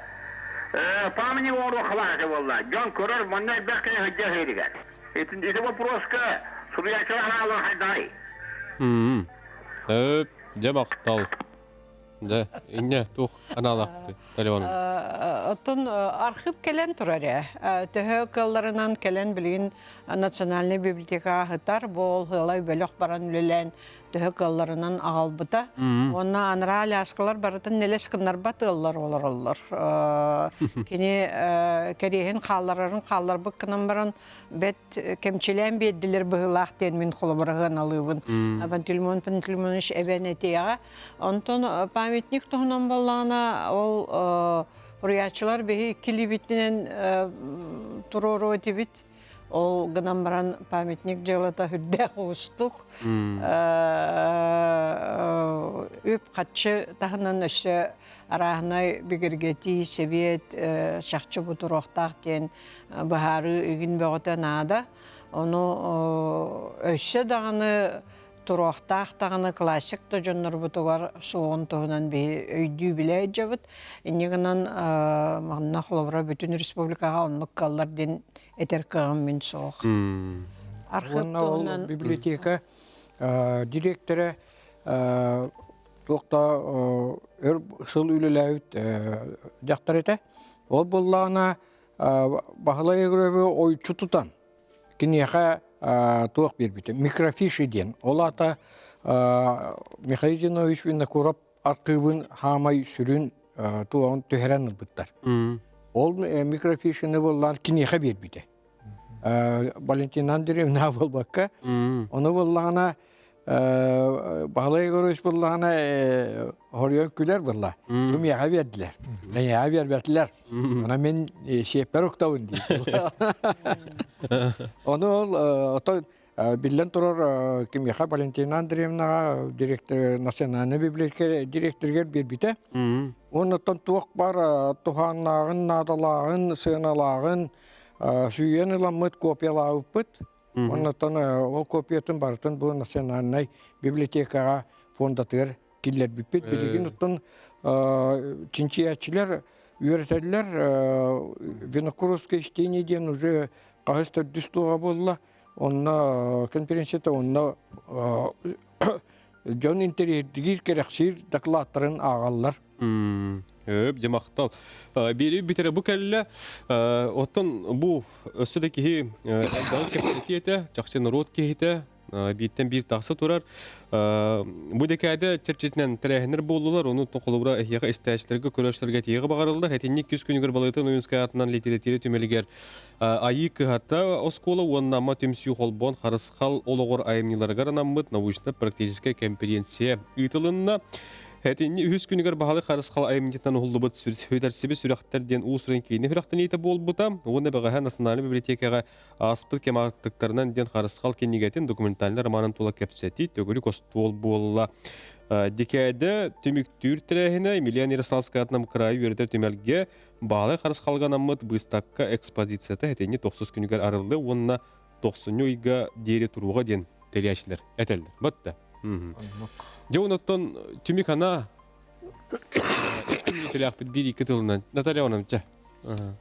памятник оҥоруохха баар этэ буолла. Дьон көрөр манна элбэх киһи сылдьар иһигэр. Ити вопроска суруйааччылар хаалар хайдаҕай? Дьэ махтал. Да, инне туох аналаахпыт Талибан. Оттон архив кэлэн турар ээ. Төһө кыалларынан кэлэн билигин национальнай библиотека аһытар, бу ол ыалай бөлөх баран үлэлээн төһө кыалларынан аҕалбыта. Уонна анараа Аляскалар барытын нэлэс гыннарбат ыаллар олороллор. Кини кэриэһин хаалларарын хаалларбыт гынан баран бэт кэмчилээн биэрдилэр быһыылаах диэн мин холобураһыан алыыбын. Пантелеймон Пантелеймонович эбэн этиэҕэ. Онтон памятник туһунан буоллаҕына ол суруйааччылар биһи иккилиибитинэн туруоруо этибит. Ол гынан баран памятник дьыалата үрдээх уустук. Үп-харчы таһынан өссө арааһынай бигэргэтии, сэбиэт чахчы бутуруохтаах диэн быһаарыы игин бөҕөтө наада. Ону өссө даҕаны туруохтаах даҕаны классик да дьоннорбутугар суоҕун туһунан биһи өйдүү билэ сылдьабыт. Инньэ гынан манна холобура бүтүн республикаҕа оннук кыаллар диэн этэр кыаҕым мин суох. Архыып Уонна ол туһунан библиотека дириэктэрэ туох да өр сыл үлэлээбит дьахтар этэ. Ол буоллаҕына Баһылай Егоровы ойуччу тутан киниэхэ туох биэрбитэ микрофиши диэн. Ол аата Михаил Зинович Винокуров архыыбын хаамай сүрүн туоҕун түһэрэн ылбыттар. Ол микрофишины буоллаан киниэхэ биэрбитэ. Валентина Андреевна буолбакка, ону буоллаҕына Баһылай Егорович буоллаҕына хоруйан күлэр буолла. Бу миэхэ биэрдилэр. Эйиэхэ биэрбэтилэр. Онон мин сиэппэр уктабын дии. Ону ол отой биллэн турар кимиэхэ Валентина Андреевнаҕа директор национальной библиотека директорыгар биэрбитэ. Уонна оттон туох баар туһааннааҕын, наадалааҕын, сыаналааҕын сүүйэн ыламмыт копиялаабыппыт. Оннуттан ол копиятын барытын бу национальнай библиотекаҕа фондатыгар киллэрбиппит. Билигин оттон чинчийээччилэр үөрэтэллэр Винокуровское чтение диэн уже хаһыс төрдүс туоҕа буолла. Онно конференцията онно дьон интэриэһирдигиир кэрэхсиир докладтарын ааҕаллар. Өп, дьэ махтал. Биэри бүтэрэ бу кэллэ. Оттон бу өссө да киһи элбэҕи кэпсэтиэ этэ, чахчы норуот киһитэ, бииртэн биир тахса турар. Бу дэкээдэ чэрчитинэн тэрээһиннэр буоллулар, ону холобура эһиэхэ истээччилэргэ, көрөөччүлэргэ этиэҕи баҕарыллар. Этинник күс күнүгэр Балыытын Ойуунскай аатынан литература түмэлигэр Айыы кыһата оскуола уонна Амма түмсүү холбоон харысхал олоҕор айымньыларыгар анаммыт научно-практическай кэмпириэнсийэ ыытылынна. Этинни үһүс күнүгэр баһылык харысхал айымньытынан уһуллубут Сүтэрсиби сүрэхтэр диэн уус-уран киини сүрэхтэниитэ буолбута уонна бэҕэһээ Национальнай библиотекаҕа ааспыт кэм аартыктарынан диэн харысхал кинигэтин документальнай романын тула кэпсэтии төгүрүк остуол буолла. Дикээдэ түмүктүүр тэрээһинэ Емельян Ярославскай атынан кыраайы үөрэтэр түмэлгэ Баалай харысхалга анаммыт быыстапка экспозицията этинни тохсус күнүгэр арыллы уонна тохсунньу ыйга диэри туруоҕа диэн тэрийээччилэр этэллэр. Батта. Дьэ онуттан түмүк ана мүнүүтэлээхпит биир икки тылынан. Наталья Ивановна, чэ.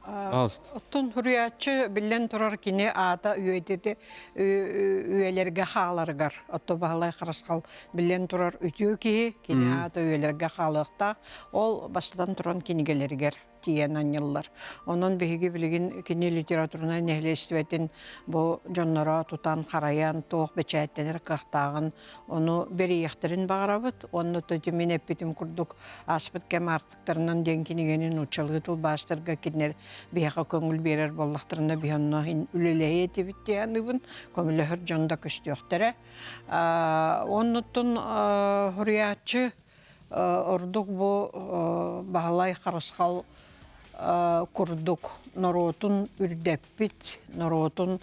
Аалыст. Оттон суруйааччы биллэн турар кини аата үйэтити үйэлэргэ хааларыгар. Отто Баһылай Харысхал биллэн турар үтүө киһи, кини аата үйэлэргэ хаалыахтаах. Ол бастатан туран кинигэлэригэр тиийэн анньыллар. Онон биһиги билигин кини литературнай нэһилиэстибэтин бу дьонноро тутан, харайан, туох бэчээттэнэр кыахтааҕын ону бэрийиэхтэрин баҕарабыт. Уонна то мин эппитим курдук ааспыт кэм аартыктарынан диэн кинигэни нууччалыы тылбаастарга кинилэр биһиэхэ көҥүл биэрэр буоллахтарына биһи онно үлэлэһиэ этибит дии саныыбын. Көмөлөһөр дьон да көстүөхтэрэ. Оннуттан суруйааччы Ордук бу Баһылай Харысхал курдук норуотун үрдэппит, норуотун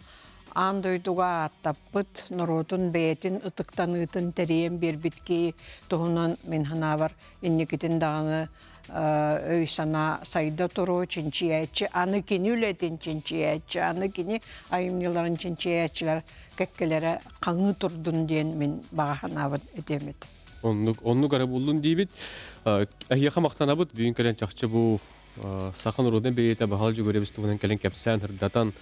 аан дойдуга ааттаппыт, норуотун бэйэтин ытыктаныытын тэрийэн биэрбит киһи туһунан мин санаабар инникитин даҕаны өй-санаа сайда туруо чинчийээччи, аны кини үлэтин чинчийээччи, аны кини айымньыларын чинчийээччилэр кэккэлэрэ хаҥыы турдун диэн мин баҕа санаабын этиэм этэ. Оннук, оннук эрэ буллун диибит. Эһиэхэ махтанабыт. Бүгүн кэлэн чахчы бу саха норуотун бэйиэтэ Баһыл Дьүгүрэбис туһунан кэлэн кэпсээн, сырдатан,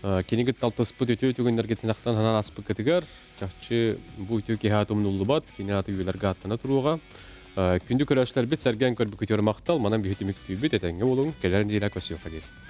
кинигит талтыспыт үтүө түгэннэргитин ахтан санаан аспыккытыгар, чахчы бу үтүө киһи аата умнуллубат, кини аата үйэлэргэ ааттана туруоҕа. Күндү көрөөччүлэрбит сэргээн көрбүкүтүгэр махтал, манан биһи түмүктүүбүт, этэҥҥэ буолуҥ, кэлэр нэдиэлэ көрсүөххэ диэри.